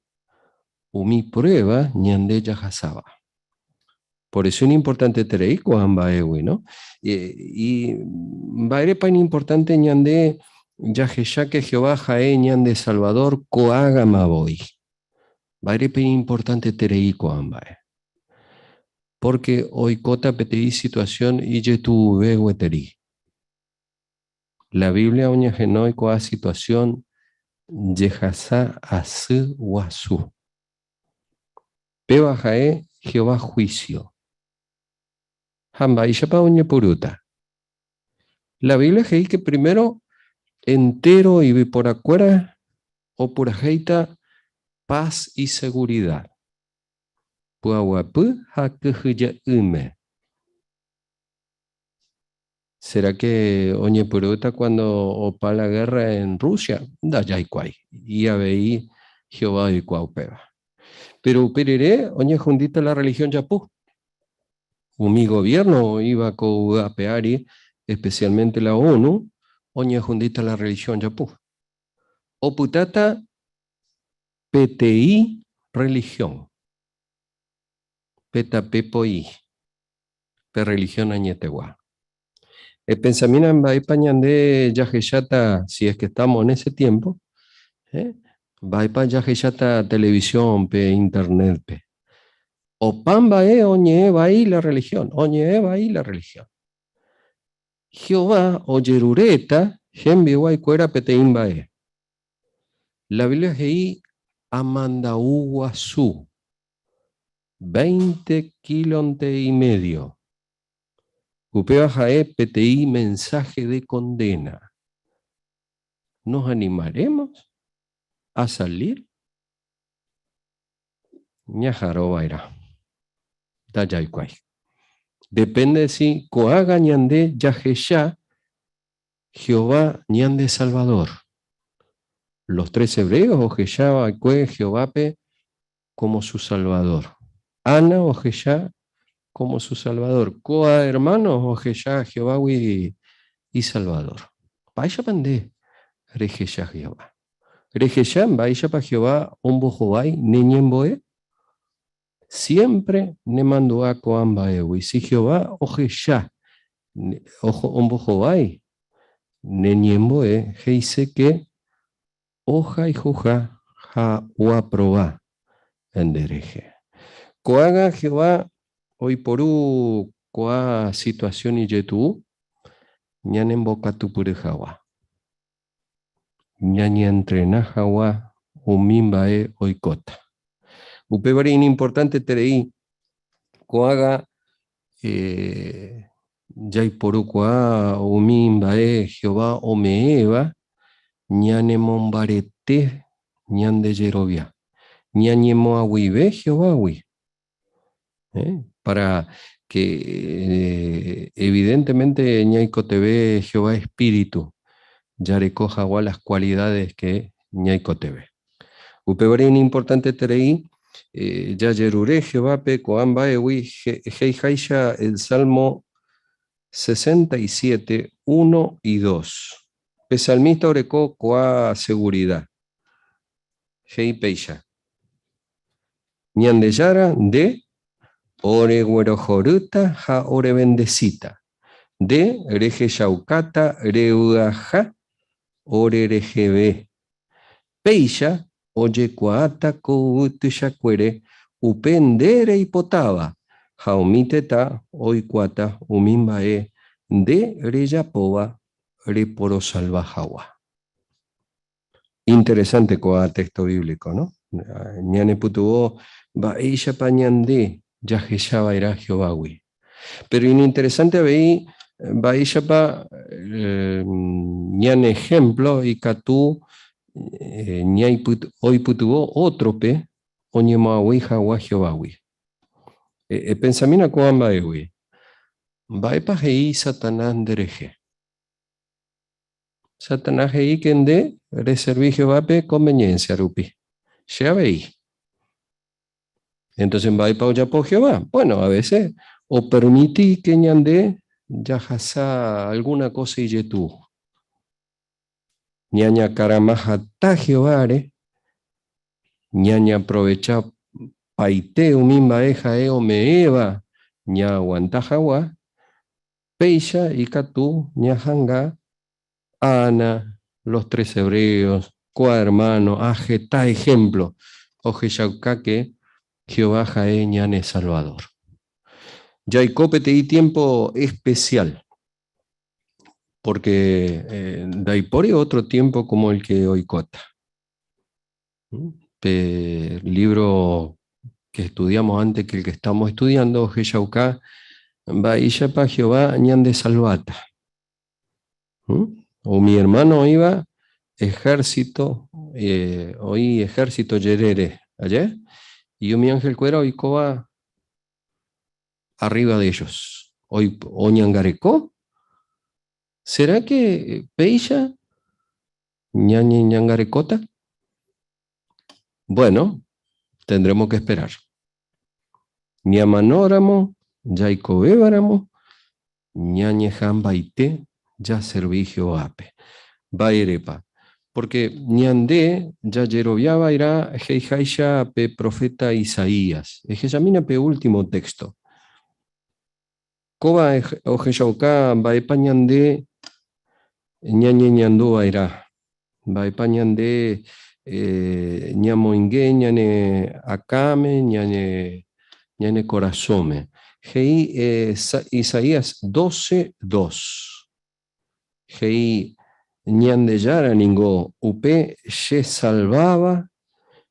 E: umi prueba ñande jahasáva. Por eso iñimportanteterei ko'ã mba'égui, no? Y mba'érepa iñimportante ñande jahecha que Jehová ha'e ñande Salvador ko'ág̃ama voi? Mba'érepa iñimportanteterei ko'ã mba'e? Pórke oikóta peteĩ situasión ijetu'uve gueteri. La Biblia oñehenói ko'ã situasión jehasa asy guasu. Péva ha'e Jehová huísio. Ha mba'éichapa oñepyrũta? La Biblia he'i ke primero entéro yvyporakuéra opurahéita paz y seguridad, py'aguapy ha kyhyje'ỹme. Será que oñepyrũta cuando opa la guerra en Rusia? Ndajaikuaái. Y avei Jehová oikuaa upéva. Péro upe rire oñehundíta la religión japu. Umi goviérno oĩva ko yvy ape ári, espesiálmente la ONU, oñehundíta la rrelihión japu. Opytáta peteĩ rrelihión, pe tape po'i, pe rrelihión añetegua. Epensamína mba'épa ñande jahecháta, si es que estamos en ese tiempo, mba'épa jahecháta televisiónpe, internétpe. Opa mba'e oñe'ẽ vai la religión, oñe'ẽ vai la religión. Jehová ojeruréta hembiguaikuéra peteĩ mba'e. La Biblia he'i amandau guasu, veinte kílonte y medio. Upéva ha'e peteĩ mensaje de condena. Nos animaremos a salir? Ñaharova'erã. Ndajaikuaái. Depende si ko'ág̃a ñande jahecha Jehová ñande Salvador. Los tres hebreos ohecha va'ekue Jehovápe como su Salvador. Ana ohecha como su Salvador. Ko'ã hermano ohecha Jehovágui Isalvador. Mba'éichapa nde rehecha Jehová? Rehecha mba'éichapa Jehová ombohovái ne ñembo'e? Siémpre nemandu'a ko'ã mba'égui. Si Jehová ohecha ombohovái ne ñembo'e, he'ise ke ohayhuha ha oaprova nderehe. Ko'ág̃a Jehová oiporu ko'ã situasión ijetu'u ñanembokatupyry hag̃ua. Ñañentrena hag̃ua umi mba'e oikóta. Upévare iñimportanteterei ko'ág̃a jaiporukuaa umi mba'e Jehová ome'ẽva ñanemombarete ñande jerovia, ñañemoag̃uive Jehovágui. Para que evidentemente ñaikotevẽ Jehová espíritu jareko hag̃ua las cualidades que ñaikotevẽ. Upévare iñimportanteterei jajerure Jehovápe ko'ã mba'égui he'iháicha el Salmo 67, 1 y 2. Pe salmista oreko ko'ã segurida. He'i péicha. Ñandejára, nde oreguerohorýta ha orevendesíta. Nde rehechaukáta revy'aha orereheve. Péicha ojekuaáta ko yvy tuichakuére upe nde reipotáva ha umi tetã oikuaáta umi mba'e nde rejapóva reporosalva hag̃ua. Interesante ko'ã texto bíblico, no? Ñanepytyvõ mba'éichapa ñande jahecha va'erã Jehovágui. Pero iñinteresante avei mba'éichapa ñane ejemplo ikatu oipytyvõ ótrope oñemoag̃ui hag̃ua Jehovágui. Epensamína ko'ã mba'égui. Mba'épa he'i Satanás nderehe? Satanás he'i ke nde reservi Jehovápe conveniencia rupi. Che avei. Entonces, mba'épa ojapo Jehová? Bueno, a veces opermiti ke ñande jahasa alguna cosa ijetu'u. Ñañakarama hatã Jehováre, ñañaprovecha paite umi mba'e ha'e ome'ẽva ñaaguanta hag̃ua, Péicha ikatu ñaha'anga Ana, los tres hebreos, ko'ã hermano ha heta ejemplo ohechauka ke Jehová ha'e ñane Salvador. Jaiko peteĩ tiempo especial, porque ndaipóri otro tiempo como el que oikóta. Pe libro que estudiamos antes que el que estamos estudiando, ohechauka mba'éichapa Jehová ñandesalváta. Umi hermano oĩva ejército, oĩ ejército jerére, aje? Y umi angelkuéra oikóva arriba de ellos. Oñangareko? Será que péicha ñañeñangarekóta? Bueno, tendremos que esperar. Ñamanóramo, jaikovévaramo, ñañeha'ãmbaite jaservi Jehovápe. Mba'érepa? Porque ñande jajeroviava'erã he'iháicha pe proféta Isaías. Ehechamína pe último texto. Kóva ohechauka mba'épa ñande ñañeñandu va'erã, mba'épa ñande ñamoinge ñane akãme, ñane korasõme. He'i Isaías doce, dos. He'i, Ñandejára ningo upe che salváva,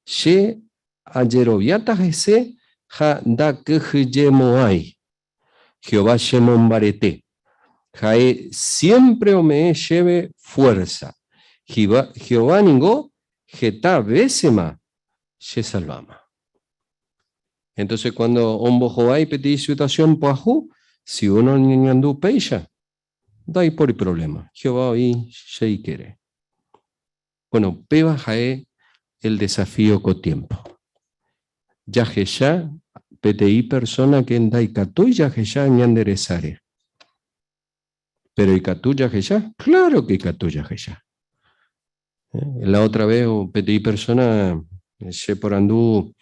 E: che ajeroviáta hese ha ndakyhyjemo'ãi. Jehová chemombarete. Ha'e siémpre ome'ẽ chéve fuérsa. Jehová ningo heta vésema chesalváma. Entonces cuando ombohovái peteĩ situasión pyahu, si uno oñeñandu péicha, ndaipóri problema, Jehová oĩ che ykére. Bueno, péva ha'e el desafío ko tiempo. Jahecha peteĩ persona ke ndaikatúi jahecha ñande resáre. Pero ikatu jahecha? Claro que ikatu jahecha. La otra vez peteĩ persona che porandu,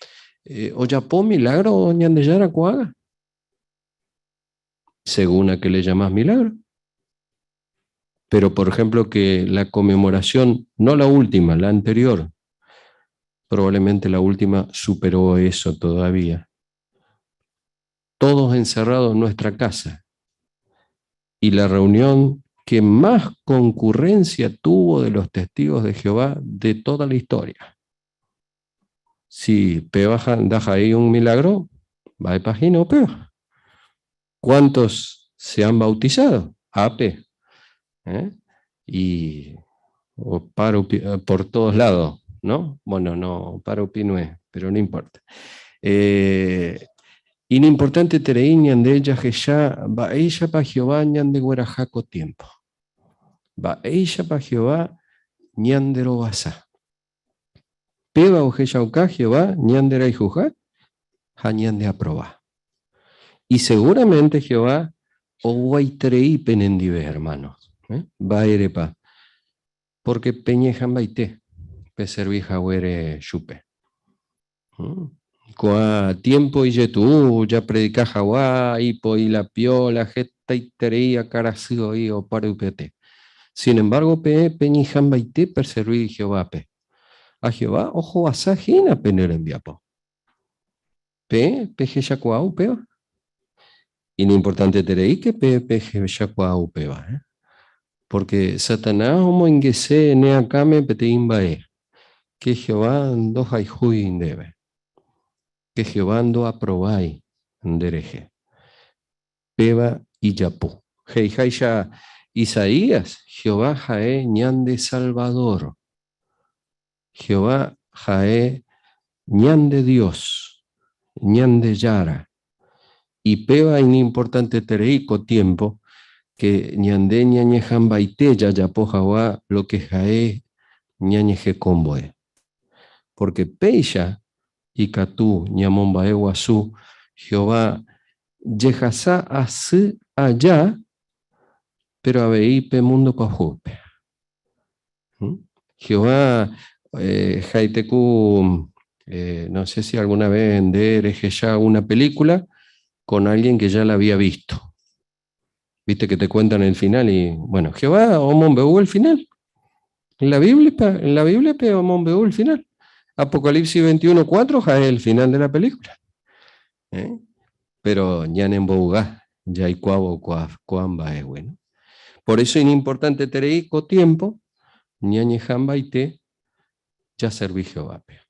E: ojapo milagro Ñandejára ko'ágã? Según a qué le llamás milagro. Pero, por ejemplo, que la conmemoración, no la última, la anterior, probablemente la última superó eso todavía. Todos encerrados en nuestra casa. Y la reunión que más concurrencia tuvo de los testigos de Jehová de toda la historia. Si péva ndaha'éi un milagro, mba'épa hína upéva? ¿Cuántos se han bautizado? Ápe. ¿Eh? Y por todos lados, ¿no? Bueno, no, párupi no es, pero no importa. Eh, iñimportanteterei ñande jahecha mba'éichapa Jehová ñandegueraha ko tiempo. Mba'éichapa Jehová ñanderovasa. Péva ohechauka Jehová ñanderayhuha ha ñandeaprova. Y seguramente Jehová oguaiterei penendive, hermanos. ¿Eh? Mba'érepa? Porque peñeha'ãmbaite peservi haguére chupe. Ko'ã tiempo ijetu'u japredika hag̃ua, ipo'i la piola, hetaiterei akãrasy oĩ oparupete. Sin embargo, peẽ peñeha'ãmbaite peservi Jehovápe. Ha Jehová ohovasa hína pene rembiapo. Peẽ pehechakuaa upéva? Iñimportantetereíke peẽ pehechakuaa upéva, eh? Porque Satanás omoingese ne akãme peteĩ mba'e, ke Jehová ndohayhúi ndéve, ke Jehová ndoaprovái nderehe. Péva ijapu. He'iháicha Isaías, Jehová ha'e ñande Salvador. Jehová ha'e ñande Dios, Ñandejára. Ipéva iñimportanteterei ko tiempo ke ñande ñañeha'ãmbaite jajapo hag̃ua lo ke ha'e ñañehekombo'e. Porque péicha ikatu ñamomba'eguasu Jehová jehasa asy aja, pero avei pe mundo pahúpe. Jehová eh, ha'eteku, eh, no sé si alguna vez nde rehecha una película con alguien que ya la había visto. Viste que te cuentan el final y, bueno, Jehová omombe'u el final. En la Biblia, en la Biblia omombe'u el final. Apocalipsis 21.4 ya es el final de la película. ¿Eh? Pero ñanembovy'a jaikuaávo ko'ã mba'e, bueno. Por eso es importanteterei ko tiempo ñañeha'ãmbaite jaservi Jehovápe.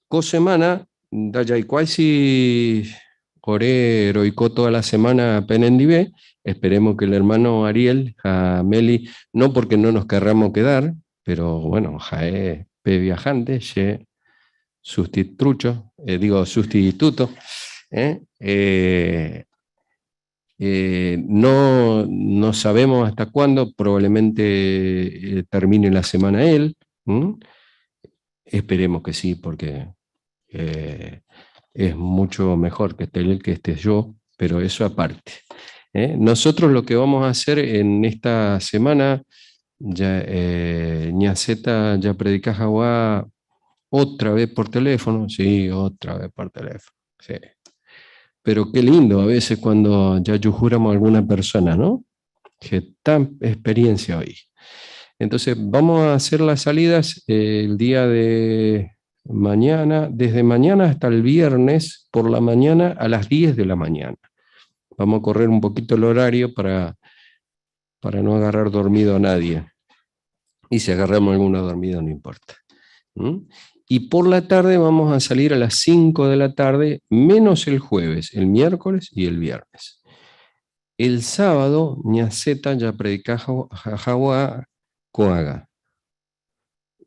E: Ko semana ndajaikuaái si ore roiko toda la semana penendive, esperemos que el hermano Ariel ha Meli, no porque no nos querramos quedar, pero bueno, ha'e pe viajante, che sustitucho, eh, digo sustituto, ¿eh? Eh, eh, no, no sabemos hasta cuándo, probablemente termine la semana él. Esperemos que sí, porque es mucho mejor que esté él que esté yo, pero eso aparte. Nosotros lo que vamos a hacer en esta semana, ya, ñasẽta japredica hag̃ua otra vez por teléfono, sí, otra vez por teléfono, sí. Pero qué lindo a veces cuando ya juramos a alguna persona, ¿no? Qué tan experiencia hoy. Entonces, vamos a hacer las salidas el día de mañana, desde mañana hasta el viernes por la mañana a las 10 de la mañana. Vamos a correr un poquito el horario para no agarrar dormido a nadie. Y si agarramos alguno dormido, no importa. Y por la tarde vamos a salir a las 5 de la tarde, menos el jueves, el miércoles y el viernes. El sábado, ñasẽta japredica hag̃ua ko'ág̃a.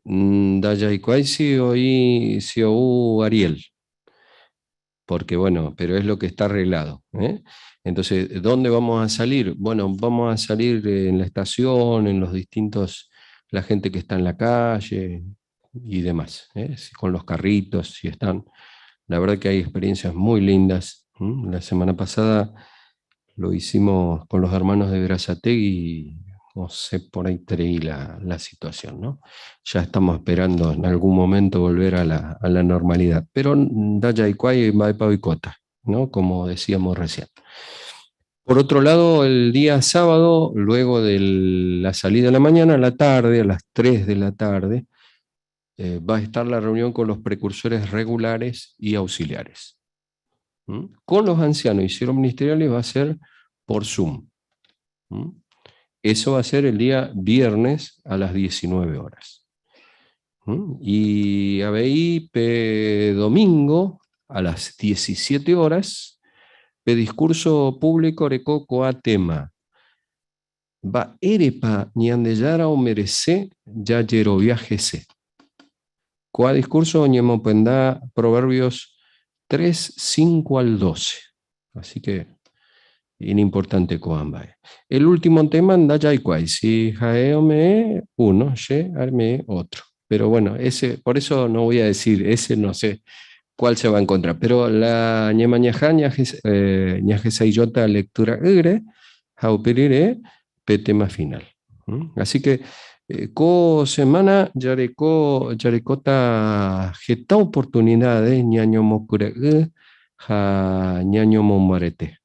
E: Ndajaikuaái si oĩ si ou Ariel. Porque bueno, pero es lo que está arreglado. ¿Eh? Entonces, ¿dónde vamos a salir? Bueno, vamos a salir en la estación, en los distintos, la gente que está en la calle y demás, ¿eh? Con los carritos, si están. La verdad que hay experiencias muy lindas. La semana pasada lo hicimos con los hermanos de Berazategui y no sé, por ahí treí la situación, ¿no? Ya estamos esperando en algún momento volver a la normalidad, pero ndajaikuaái mba'épa oikóta, ¿no? Como decíamos recién. Por otro lado, el día sábado, luego de la salida de la mañana, a la tarde, a las 3 de la tarde, va a estar la reunión con los precursores regulares y auxiliares. Con los ancianos y siervos ministeriales va a ser por Zoom. Eso va a ser el día viernes a las 19 horas. Y avei pe domingo a las 17 horas, pe discurso público reko ko'ã tema, Mba'érepa Ñandejára omerese jajerovia hese? Ko'ã discurso oñemopyenda Proverbios 3, 5 al 12. Así que inimportante ko'ã mba'e. El último tema ndajaikuaái si ha'e ome'ẽ uno, che ame'ẽ otro. Pero bueno, ese, por eso no voy a decir, ese no sé cuál se va a encontrar. Pero la ñemañaha ñahesa'ijota lectura ýre ha upe rire pe tema final. Así que ko semana jareko jarekóta heta oportunidades ñañomokyre'ỹ ha ñañomombarete.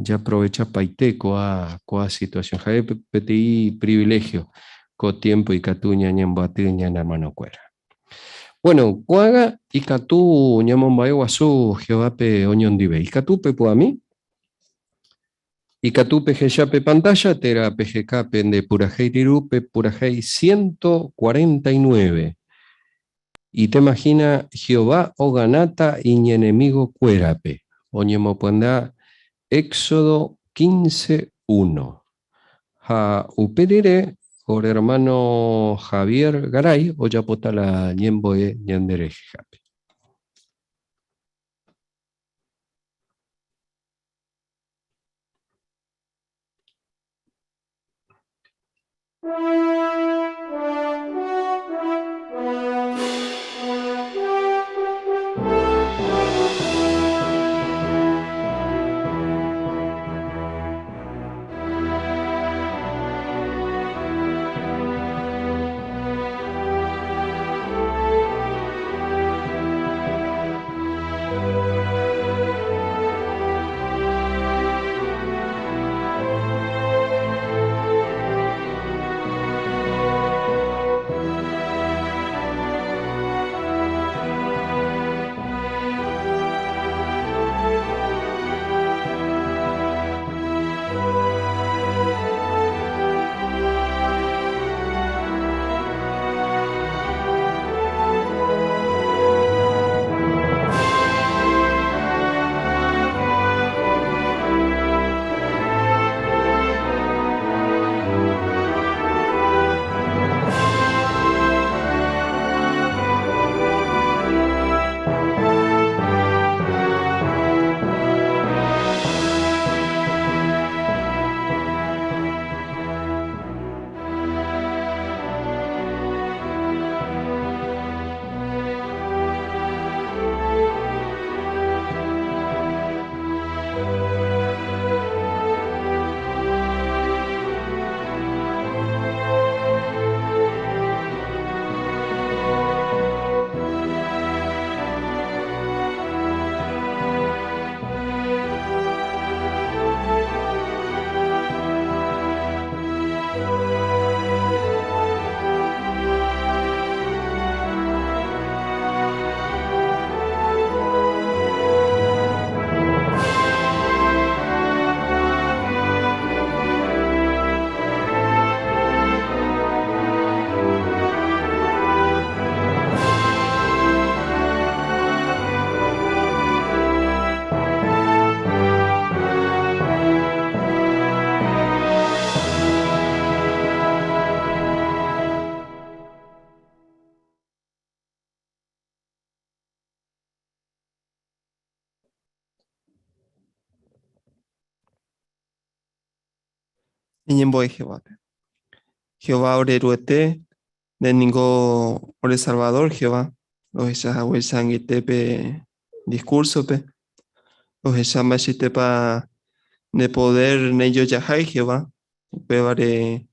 E: Japrovechapaite ko'ã ko'ã situación. Ha'e peteĩ privilegio ko tiempo ikatu ñañemboaty ñane hermanokuéra. Bueno, ko'ág̃a ikatu ñamomba'eguasu Jehovápe oñondive. Ikatu pepu'ãmi? Ikatu pehecha pe pantalla térã peheka pende purahéi ryru pe purahéi 149. Itéma hína Jehová oganáta iñenemigokuérape, oñemopyenda Éxodo 15, 1. Ha upe rire ore ermáno Javier Garay ojapóta la ñembo'e ñanderehehápe.
C: Ñañembo'e Jehovápe. Jehová ore Ruete, nde ningo ore Salvador, Jehová, rohecha haguéicha angete pe discúrsope, rohecha mba'eichaitépa nde poder neijojahái, Jehová, upévare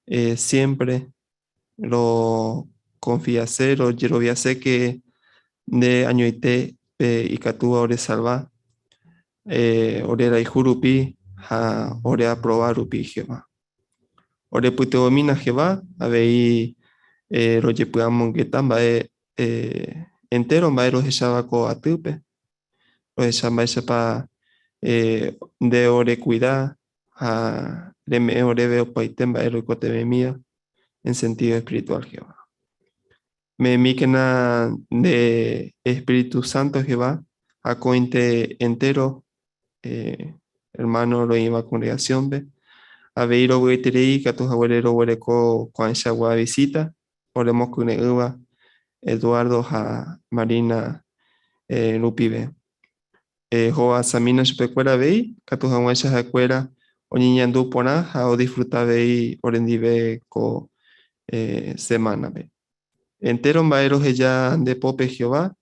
C: eh, siempre rokonfiase, rojeroviase ke nde añoite pe ikatúva oresalva, eh, orerayhu rupi ha oreaprova rupi, Jehová. Orepytyvõmína Jehová, avei eh, rojepy'amongeta mba'e eh, entéro mba'e rohecháva ko atýpe, rohecha mba'éichapa eh, nde orekuida Ha reme'ẽ oréve opaite mba'e roikotevẽmíva en sentido espiritual, Jehová. Me'ẽmíkena nde Espíritu Santo, Jehová, akóinte entero eh, hermano roĩva congregación-pe. Avei rovy'aiterei ikatu haguére roguereko ko'ãichagua visita oremokyre'ỹva Eduardo ha Marina eh, rupive. Ehovasamína chupekuéra avei, katu hag̃uáicha ha'ekuéra oñeñandu porã ha odisfruta avei orendive ko semánape. Entéro mba'e roheja nde pópe Jehová,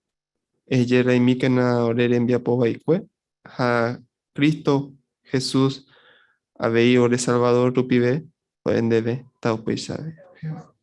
C: ejerraimíkena ore rembiapo vaikue, ha Cristo Jesús avei ore Salvador rupive ro'e ndéve, taupeichave, Jehová.